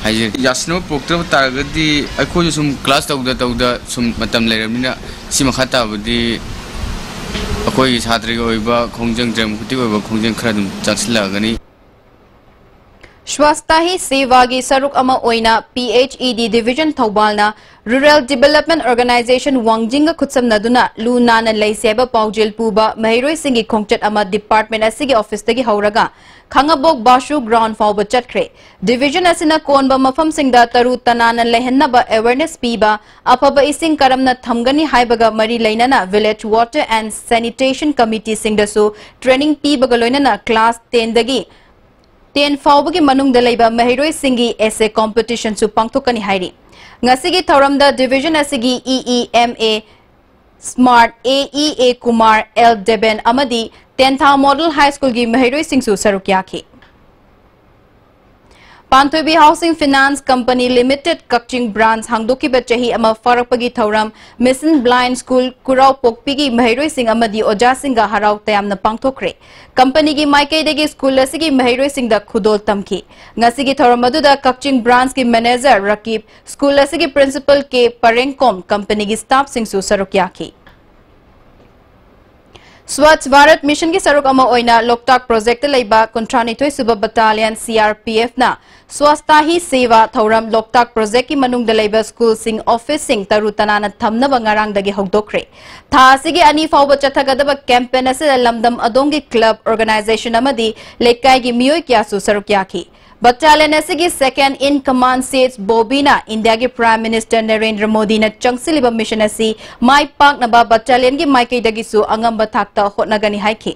ꯍꯥꯏꯖꯔꯤ꯫ ꯌꯥꯁꯤꯟꯅꯕ ꯄꯨꯔꯛꯇꯕ ꯇꯥꯔꯒꯗꯤ ꯑꯩꯈꯣꯏꯁꯨ ꯁꯨꯝ ꯀ꯭ꯂꯥꯁ ꯇꯧꯗ ꯇꯧꯗ ꯁꯨꯝ ꯃꯇꯝ ꯂꯩꯔꯕꯅꯤꯅ, ꯁꯤ ꯃꯈꯥ ꯇꯥꯕꯗꯤ ꯑꯩꯈꯣꯏꯒꯤ ꯁꯥꯇ꯭ꯔꯒꯤ ꯑꯣꯏꯕ ꯈꯣꯡꯖꯪ, ꯗꯦꯃꯣꯀ꯭ꯔꯦꯇꯤꯛ ꯑꯣꯏꯕ ꯈꯣꯡꯖꯪ ꯈꯔ ꯑꯗꯨꯝ ꯆꯪꯁꯤꯜꯂꯛꯑꯒꯅꯤ꯫ ꯁ꯭ꯋꯥꯁꯇꯥꯍꯤ ꯁꯦꯕꯥꯒꯤ ꯁꯔꯨꯛ ꯑꯃ ꯑꯣꯏꯅ ꯄꯤ ꯑꯩꯆ ꯏ ꯗꯤ ꯗꯤꯕꯤꯖꯟ ꯊꯧꯕꯥꯜꯅ ꯔꯨꯔꯦꯜ ꯗꯤꯕꯦꯂꯞꯃꯦꯟ ꯑꯣꯔꯒꯅꯥꯏꯖꯦꯁꯟ ꯋꯥꯡꯖꯤꯡꯒ ꯈꯨꯠꯁꯝꯅꯗꯨꯅ ꯂꯨ ꯅꯥꯟꯅ ꯂꯩꯁꯦ ꯍꯥꯏꯕ ꯄꯥꯎꯖꯦꯜ ꯄꯨꯕ ꯃꯍꯩꯔꯣꯏꯁꯤꯡꯒꯤ ꯈꯣꯡꯆꯠ ꯑꯃ ꯗꯤꯄꯥꯔꯠꯃꯦꯟꯠ ꯑꯁꯤꯒꯤ ꯑꯣꯐꯤꯁꯇꯒꯤ ꯍꯧꯔꯒ ꯈꯥꯉꯕꯣꯛ ꯕꯥꯁꯨ ꯒ꯭ꯔꯥꯎꯟ ꯐꯥꯎꯕ ꯆꯠꯈ꯭ꯔꯦ꯫ ꯗꯤꯕꯤꯖꯟ ꯑꯁꯤꯅ ꯀꯣꯟꯕ ꯃꯐꯝꯁꯤꯡꯗ ꯇꯔꯨ ꯇꯅꯥꯟꯅ ꯂꯩꯍꯟꯅꯕ ꯑꯦꯋꯦꯔꯅꯦꯁ ꯄꯤꯕ, ꯑꯐꯕ ꯏꯁꯤꯡ ꯀꯔꯝꯅ ꯊꯝꯒꯅꯤ ꯍꯥꯏꯕꯒ ꯃꯔꯤ ꯂꯩꯅꯅ Village Water and Sanitation Committeeꯁꯤꯡꯗꯁꯨ ꯇ꯭ꯔꯦꯅꯤꯡ ꯄꯤꯕꯒ ꯂꯣꯏꯅꯅ ꯀ꯭ꯂꯥꯁ ꯇꯦꯟꯗꯒꯤ ꯇꯦꯟ ꯐꯥꯎꯕꯒꯤ ꯃꯅꯨꯡꯗ ꯂꯩꯕ ꯃꯍꯩꯔꯣꯏꯁꯤꯡꯒꯤ ꯑꯦꯁꯦ ꯀꯣꯝꯄꯤꯇꯤꯁꯟꯁꯨ ꯄꯥꯡꯊꯣꯛꯀꯅꯤ ꯍꯥꯏꯔꯤ꯫ ꯉꯁꯤꯒꯤ ꯊꯧꯔꯝꯗ ꯗꯤꯕꯤꯖꯟ ꯑꯁꯤꯒꯤ E E M A Smart, A E A Kumar, L Deben Tentha ꯇꯦꯟꯊꯥ ꯃꯣꯗꯦꯜ ꯍꯥꯏ ꯁ꯭ꯀꯨꯜꯒꯤ ꯃꯍꯩꯔꯣꯏꯁꯤꯡꯁꯨ ꯁꯔꯨꯛ ꯌꯥꯈꯤ꯫ ꯄꯥꯟꯊꯣꯏꯕꯤ Housing Finance Company Limited ꯀꯛꯆꯤꯡ branch ꯍꯥꯡꯗꯣꯛꯈꯤꯕ ꯆꯍꯤ ꯑꯃ ꯐꯥꯔꯛꯄꯒꯤ ꯊꯧꯔꯝ Mission Blind School ꯀꯨꯔꯥꯎꯄꯣꯛꯄꯤꯒꯤ ꯃꯍꯩꯔꯣꯏꯁꯤꯡ ꯑꯃꯗꯤ ꯑꯣꯖꯥꯁꯤꯡꯒ ꯍꯔꯥꯎ ꯇꯌꯥꯝꯅ ꯄꯥꯡꯊꯣꯛꯈ꯭ꯔꯦ꯫ Companyꯒꯤ ꯃꯥꯏꯀꯩꯗꯒꯤ school ꯑꯁꯤꯒꯤ ꯃꯍꯩꯔꯣꯏꯁꯤꯡꯗ ꯈꯨꯗꯣꯜ ꯇꯝꯈꯤ꯫ ꯉꯁꯤꯒꯤ ꯊꯧꯔꯝ ꯑꯗꯨꯗ ꯀꯛꯆꯤꯡ branchꯀꯤ manager ꯔꯀꯤꯕ, school ꯑꯁꯤꯒꯤ principal ꯀꯦ ꯄꯔꯦꯡꯀꯣꯝ, companyꯒꯤ staffꯁꯤꯡꯁꯨ ꯁꯔꯨꯛ ꯌꯥꯈꯤ꯫ Swachh Bharat Missionꯒꯤ ꯁꯔꯨꯛ ꯑꯃ ꯑꯣꯏꯅ ꯂꯣꯛꯇꯥꯛ projectꯇ ꯂꯩꯕ ꯀꯨꯟꯊ꯭ꯔꯥꯅꯤꯊꯣꯏ ꯁꯨꯕ battalion CRPFꯅ Swachhata Hi Seva ꯊꯧꯔꯝ ꯂꯣꯛꯇꯥꯛ projectꯀꯤ ꯃꯅꯨꯡꯗ ꯂꯩꯕ schoolꯁꯤꯡ, officeꯁꯤꯡ ꯇꯔꯨ ꯇꯅꯥꯟꯅ ꯊꯝꯅꯕ ꯉꯔꯥꯡꯗꯒꯤ ꯍꯧꯗꯣꯛꯈ꯭ꯔꯦ꯫ ꯊꯥ ꯑꯁꯤꯒꯤ ꯑꯅꯤ ꯐꯥꯎꯕ ꯆꯠꯊꯒꯗꯕ campaign ꯑꯁꯤꯗ ꯂꯝꯗꯝ ꯑꯗꯣꯝꯒꯤ club, organization ꯑꯃꯗꯤ ꯂꯩꯀꯥꯏꯒꯤ ꯃꯤꯑꯣꯏ ꯀꯌꯥꯁꯨ ꯁꯔꯨꯛ ꯌꯥꯈꯤ꯫ Battalion ꯑꯁꯤꯒꯤ second in command ꯁꯤꯑꯩꯆ ꯕꯣꯕꯤꯅ ꯏꯟꯗꯤꯌꯥꯒꯤ Prime Minister ꯅꯔꯦꯟꯗ꯭ꯔ ꯃꯣꯗꯤꯅ ꯆꯪꯁꯤꯜꯂꯤꯕ mission ꯑꯁꯤ ꯃꯥꯏ ꯄꯥꯛꯅꯕ battalionꯒꯤ ꯃꯥꯏꯀꯩꯗꯒꯤꯁꯨ ꯑꯉꯝꯕ ꯊꯥꯛꯇ ꯍꯣꯠꯅꯒꯅꯤ ꯍꯥꯏꯈꯤ꯫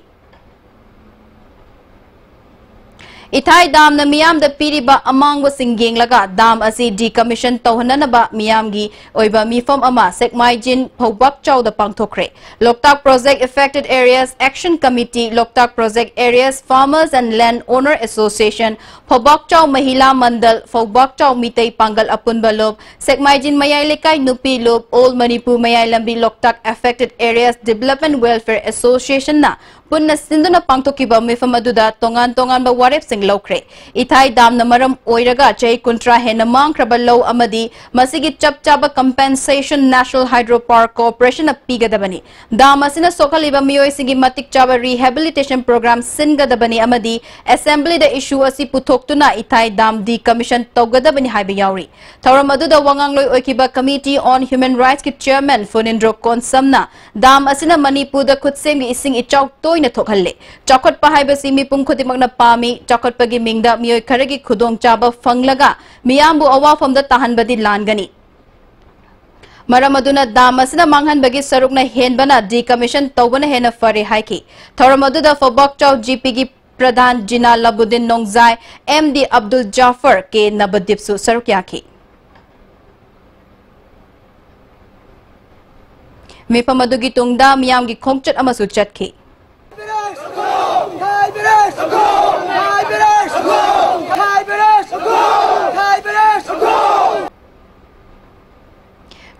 ꯏꯊꯥꯏ damꯅ ꯃꯤꯌꯥꯝꯗ ꯄꯤꯔꯤꯕ ꯑꯃꯥꯡꯕꯁꯤꯡ ꯌꯦꯡꯂꯒ dam ꯑꯁꯤ decommission ꯇꯧꯍꯟꯅꯅꯕ ꯃꯤꯌꯥꯝꯒꯤ ꯑꯣꯏꯕ ꯃꯤꯐꯝ ꯑꯃ ꯁꯦꯛꯃꯥꯏꯖꯤꯟ ꯐꯧꯕꯥꯛꯆꯥꯎꯗ ꯄꯥꯡꯊꯣꯛꯈ꯭ꯔꯦ꯫ Loktak Project Affected Areas Action Committee, Loktak Project Areas Farmers and Land Owner Association, ꯐꯧꯕꯥꯛꯆꯥꯎ ꯃꯍꯤꯂꯥ ꯃꯟꯗꯜ, ꯐꯧꯕꯥꯛꯆꯥꯎ Meitei ꯄꯥꯡꯒꯜ ꯑꯄꯨꯟꯕ ꯂꯨꯞ, ꯁꯦꯛꯃꯥꯏꯖꯤꯟ ꯃꯌꯥꯏ ꯂꯩꯀꯥꯏ ꯅꯨꯄꯤ ꯂꯨꯞ, All Manipur ꯃꯌꯥꯏ ꯂꯝꯕꯤ Loktak Affected Areas Development Welfare Associationꯅ ꯄꯨꯟꯅ ꯁꯤꯟꯗꯨꯅ ꯄꯥꯡꯊꯣꯛꯈꯤꯕ ꯃꯤꯐꯝ ꯑꯗꯨꯗ ꯇꯣꯉꯥꯟ ꯇꯣꯉꯥꯟꯕ ꯋꯥꯔꯦꯞꯁꯤꯡ ꯂꯧꯈ꯭ꯔꯦ꯫ ꯏꯊꯥꯏ damꯅ ꯃꯔꯝ ꯑꯣꯏꯔꯒ ꯆꯍꯤ ꯀꯨꯟꯊ꯭ꯔꯥ ꯍꯦꯟꯅ ꯃꯥꯡꯈ꯭ꯔꯕ ꯂꯧ ꯑꯃꯗꯤ ꯃꯁꯤꯒꯤ ꯆꯞ ꯆꯥꯕ compensation National Hydro Power Corporationꯅ ꯄꯤꯒꯗꯕꯅꯤ꯫ Dam ꯑꯁꯤꯅ ꯁꯣꯛꯍꯜꯂꯤꯕ ꯃꯤꯑꯣꯏꯁꯤꯡꯒꯤ ꯃꯇꯤꯛ ꯆꯥꯕ rehabilitation program ꯁꯤꯟꯒꯗꯕꯅꯤ ꯑꯃꯗꯤ assemblyꯗ issue ꯑꯁꯤ ꯄꯨꯊꯣꯛꯇꯨꯅ ꯏꯊꯥꯏ dam decommission ꯇꯧꯒꯗꯕꯅꯤ ꯍꯥꯏꯕ ꯌꯥꯎꯔꯤ꯫ ꯊꯧꯔꯝ ꯑꯗꯨꯗ ꯋꯥꯉꯥꯡꯂꯣꯏ ꯑꯣꯏꯈꯤꯕ Committee on Human Rightsꯀꯤ chairman ꯐꯨꯅꯤꯟꯗ꯭ꯔꯣ ꯀꯣꯟꯁꯝꯅ dam ꯑꯁꯤꯅ ꯃꯅꯤꯄꯨꯔꯗ ꯈꯨꯠꯁꯦꯝꯒꯤ ꯏꯁꯤꯡ ꯏꯆꯥꯎ ꯇꯣꯏꯅ ꯊꯣꯛꯍꯜꯂꯦ꯫ ꯆꯥꯎꯈꯠꯄ ꯍꯥꯏꯕꯁꯤ ꯃꯤꯄꯨꯝ ꯈꯨꯗꯤꯡꯃꯛꯅ ꯄꯥꯝꯃꯤ꯫ ꯆꯥꯎꯈꯠꯄꯒꯤ ꯃꯤꯡꯗ ꯃꯤꯑꯣꯏ ꯈꯔꯒꯤ ꯈꯨꯗꯣꯡꯆꯥꯕ ꯐꯪꯂꯒ ꯃꯤꯌꯥꯝꯕꯨ ꯑꯋꯥꯐꯝꯗ ꯇꯥꯍꯟꯕꯗꯤ ꯂꯥꯟꯒꯅꯤ꯫ ꯃꯔꯝ ꯑꯗꯨꯅ dam ꯑꯁꯤꯅ ꯃꯥꯡꯍꯟꯕꯒꯤ ꯁꯔꯨꯛꯅ ꯍꯦꯟꯕꯅ decommission ꯇꯧꯕꯅ ꯍꯦꯟꯅ ꯐꯔꯦ ꯍꯥꯏꯈꯤ꯫ ꯊꯧꯔꯝ ꯑꯗꯨꯗ ꯐꯧꯕꯥꯛꯆꯥꯎ GPꯒꯤ ꯄ꯭ꯔꯙꯥꯟ ꯖꯤꯅꯥ ꯂꯕꯨꯗꯤꯟ ꯅꯣꯡꯖꯥꯏ, MD ꯑꯕꯗꯨꯜ ꯖꯥꯐꯔ, ꯀꯦ ꯅꯕꯗꯤꯞꯁꯨ ꯁꯔꯨꯛ ꯌꯥꯈꯤ꯫ ꯃꯤꯐꯝ ꯑꯗꯨꯒꯤ ꯇꯨꯡꯗ ꯃꯤꯌꯥꯝꯒꯤ ꯈꯣꯡꯆꯠ ꯑꯃꯁꯨ ꯆꯠꯈꯤ꯫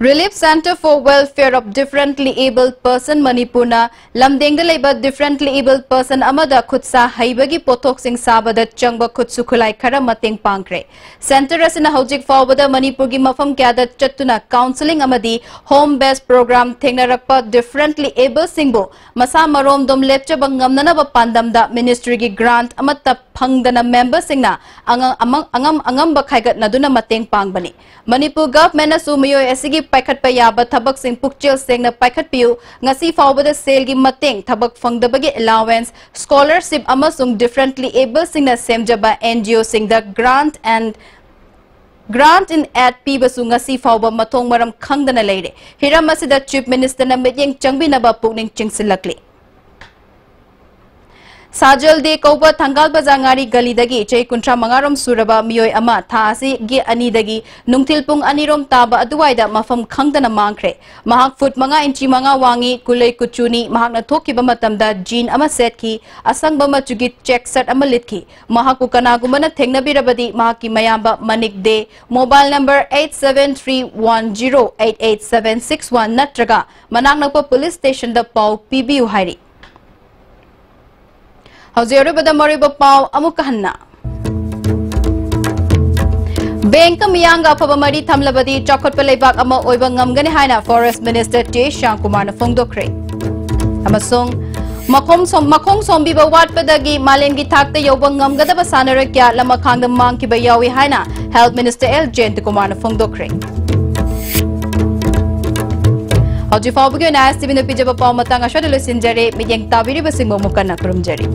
Relief Centre for Welfare of Differently Abled Person ꯃꯅꯤꯄꯨꯔꯅ ꯂꯝꯗꯦꯡꯗ ꯂꯩꯕ differently abled person ꯑꯃꯗ ꯈꯨꯠꯁꯥ ꯍꯩꯕꯒꯤ ꯄꯣꯠꯊꯣꯛꯁꯤꯡ ꯁꯥꯕꯗ ꯆꯪꯕ ꯈꯨꯠꯁꯨ ꯈꯨꯠꯂꯥꯏ ꯈꯔ ꯃꯇꯦꯡ ꯄꯥꯡꯈ꯭ꯔꯦ꯫ Centre ꯑꯁꯤꯅ ꯍꯧꯖꯤꯛ ꯐꯥꯎꯕꯗ ꯃꯅꯤꯄꯨꯔꯒꯤ ꯃꯐꯝ ꯀꯌꯥꯗ ꯆꯠꯇꯨꯅ counselling ꯑꯃꯗꯤ home based program ꯊꯦꯡꯅꯔꯛꯄ differently abled ꯁꯤꯡꯕꯨ ꯃꯁꯥ ꯃꯔꯣꯝꯗꯣꯝ ꯂꯦꯞꯆꯕ ꯉꯝꯅꯅꯕ ꯄꯥꯟꯗꯝꯗ ministry ꯒꯤ grant ꯑꯃꯠꯇ ꯐꯪꯗꯅ member ꯁꯤꯡꯅ ꯑꯉ-, ꯑꯃ-, ꯑꯉꯝ ꯑꯉꯝꯕ ꯈꯥꯏꯒꯠꯅꯗꯨꯅ ꯃꯇꯦꯡ ꯄꯥꯡꯕꯅꯤ꯫ ꯃꯅꯤꯄꯨꯔ government ꯅꯁꯨ ꯃꯤꯑꯣꯏ ꯑꯁꯤꯒꯤ ꯄꯥꯏꯈꯠꯄ ꯌꯥꯕ ꯊꯕꯛꯁꯤꯡ ꯄꯨꯛꯆꯦꯜ ꯁꯦꯡꯅ ꯄꯥꯏꯈꯠꯄꯤꯌꯨ꯫ ꯉꯁꯤ ꯐꯥꯎꯕꯗ ꯁꯦꯜꯒꯤ ꯃꯇꯦꯡ, ꯊꯕꯛ ꯐꯪꯗꯕꯒꯤ allowance, scholarship ꯑꯃꯁꯨꯡ differently abled ꯁꯤꯡꯅ ꯁꯦꯝꯖꯕ N G O ꯁꯤꯡꯗ grant and, grant in aid ꯄꯤꯕꯁꯨ ꯉꯁꯤ ꯐꯥꯎꯕ ꯃꯊꯣꯡ ꯃꯔꯝ ꯈꯪꯗꯅ ꯂꯩꯔꯦ꯫ ꯍꯤꯔꯝ ꯑꯁꯤꯗ Chief Minister ꯅ ꯃꯤꯠꯌꯦꯡ ꯆꯪꯕꯤꯅꯕ ꯄꯨꯛꯅꯤꯡ ꯆꯤꯡꯁꯤꯜꯂꯛꯂꯤ꯫ ꯁꯥꯖꯜ ꯗꯦ ꯀꯧꯕ ꯊꯪꯒꯥꯜ ꯕꯖꯥꯔ ꯉꯥꯔꯤ ꯒꯂꯤꯗꯒꯤ ꯆꯍꯤ ꯀꯨꯟꯊ꯭ꯔꯥ ꯃꯉꯥ ꯔꯣꯝ ꯁꯨꯔꯕ ꯃꯤꯑꯣꯏ ꯑꯃ ꯊꯥ ꯑꯁꯤꯒꯤ ꯑꯅꯤꯗꯒꯤ ꯅꯨꯡꯊꯤꯜ ꯄꯨꯡ ꯑꯅꯤ ꯔꯣꯝ ꯇꯥꯕ ꯑꯗꯨꯋꯥꯏꯗ ꯃꯐꯝ ꯈꯪꯗꯅ ꯃꯥꯡꯈ꯭ꯔꯦ꯫ ꯃꯍꯥꯛ ꯐꯨꯠ ꯃꯉꯥ ꯏꯟꯆꯤ ꯃꯉꯥ ꯋꯥꯡꯉꯤ, ꯀꯨꯂꯩ ꯀꯨꯆꯨꯅꯤ꯫ ꯃꯍꯥꯛꯅ ꯊꯣꯛꯈꯤꯕ ꯃꯇꯝꯗ jean ꯑꯃ ꯁꯦꯠꯈꯤ, ꯑꯁꯪꯕ ꯃꯆꯨꯒꯤ check shirt ꯑꯃ ꯂꯤꯠꯈꯤ꯫ ꯃꯍꯥꯛꯄꯨ ꯀꯅꯥꯒꯨꯝꯕꯅ ꯊꯦꯡꯅꯕꯤꯔꯕꯗꯤ ꯃꯍꯥꯛꯀꯤ ꯃꯌꯥꯝꯕ ꯃꯅꯤꯛ ꯗꯦ, mobile number eight seven three one zero eight eight seven six one ꯅꯠꯇ꯭ꯔꯒ ꯃꯅꯥꯛ ꯅꯛꯄ police station ꯗ ꯄꯥꯎ ꯄꯤꯕꯤꯌꯨ ꯍꯥꯏꯔꯤ꯫ ꯍꯧꯖꯤꯛ ꯑꯔꯣꯏꯕꯗ ꯃꯔꯨꯑꯣꯏꯕ ꯄꯥꯎ ꯑꯃꯨꯛꯀ ꯍꯟꯅ꯫ Bank ꯀ ꯃꯤꯌꯥꯝꯒ ꯑꯐꯕ ꯃꯔꯤ ꯊꯝꯂꯕꯗꯤ ꯆꯥꯎꯈꯠꯄ ꯂꯩꯕꯥꯛ ꯑꯃ ꯑꯣꯏꯕ ꯉꯝꯒꯅꯤ ꯍꯥꯏꯅ Forest Minister ꯇꯤ ꯁ꯭ꯌꯥꯝꯀꯨꯃꯥꯔꯅ ꯐꯣꯡꯗꯣꯛꯈ꯭ꯔꯦ꯫ ꯑꯃꯁꯨꯡ ꯃꯈꯣꯡ ꯁꯣꯝ-, ꯃꯈꯣꯡ ꯁꯣꯝꯕꯤꯕ ꯋꯥꯠꯄꯗꯒꯤ ꯃꯥꯂꯦꯝꯒꯤ ꯊꯥꯛꯇ ꯌꯧꯕ ꯉꯝꯒꯗꯕ ꯁꯥꯟꯅꯔꯣꯏ ꯀꯌꯥ ꯂꯃꯈꯥꯡꯗ ꯃꯥꯡꯈꯤꯕ ꯌꯥꯎꯏ ꯍꯥꯏꯅ Health Minister ꯑꯦꯜ ꯖꯌꯟꯇꯀꯨꯃꯥꯔꯅ ꯐꯣꯡꯗꯣꯛꯈ꯭ꯔꯦ꯫ ꯍꯧꯖꯤꯛ ꯐꯥꯎꯕꯒꯤ ꯑꯣꯏꯅ ꯑꯥꯏ ꯑꯦꯁ ꯇꯤ ꯚꯤꯅ ꯄꯤꯖꯕ ꯄꯥꯎ ꯃꯇꯥꯡ ꯑꯁ꯭ꯋꯥꯏꯗ ꯂꯣꯏꯁꯤꯟꯖꯔꯦ꯫ ꯃꯤꯠꯌꯦꯡ ꯇꯥꯕꯤꯔꯤꯕꯁꯤꯡꯕꯨ ꯑꯃꯨꯛ ꯍꯟꯅ ꯈꯨꯔꯨꯝꯖꯔꯤ꯫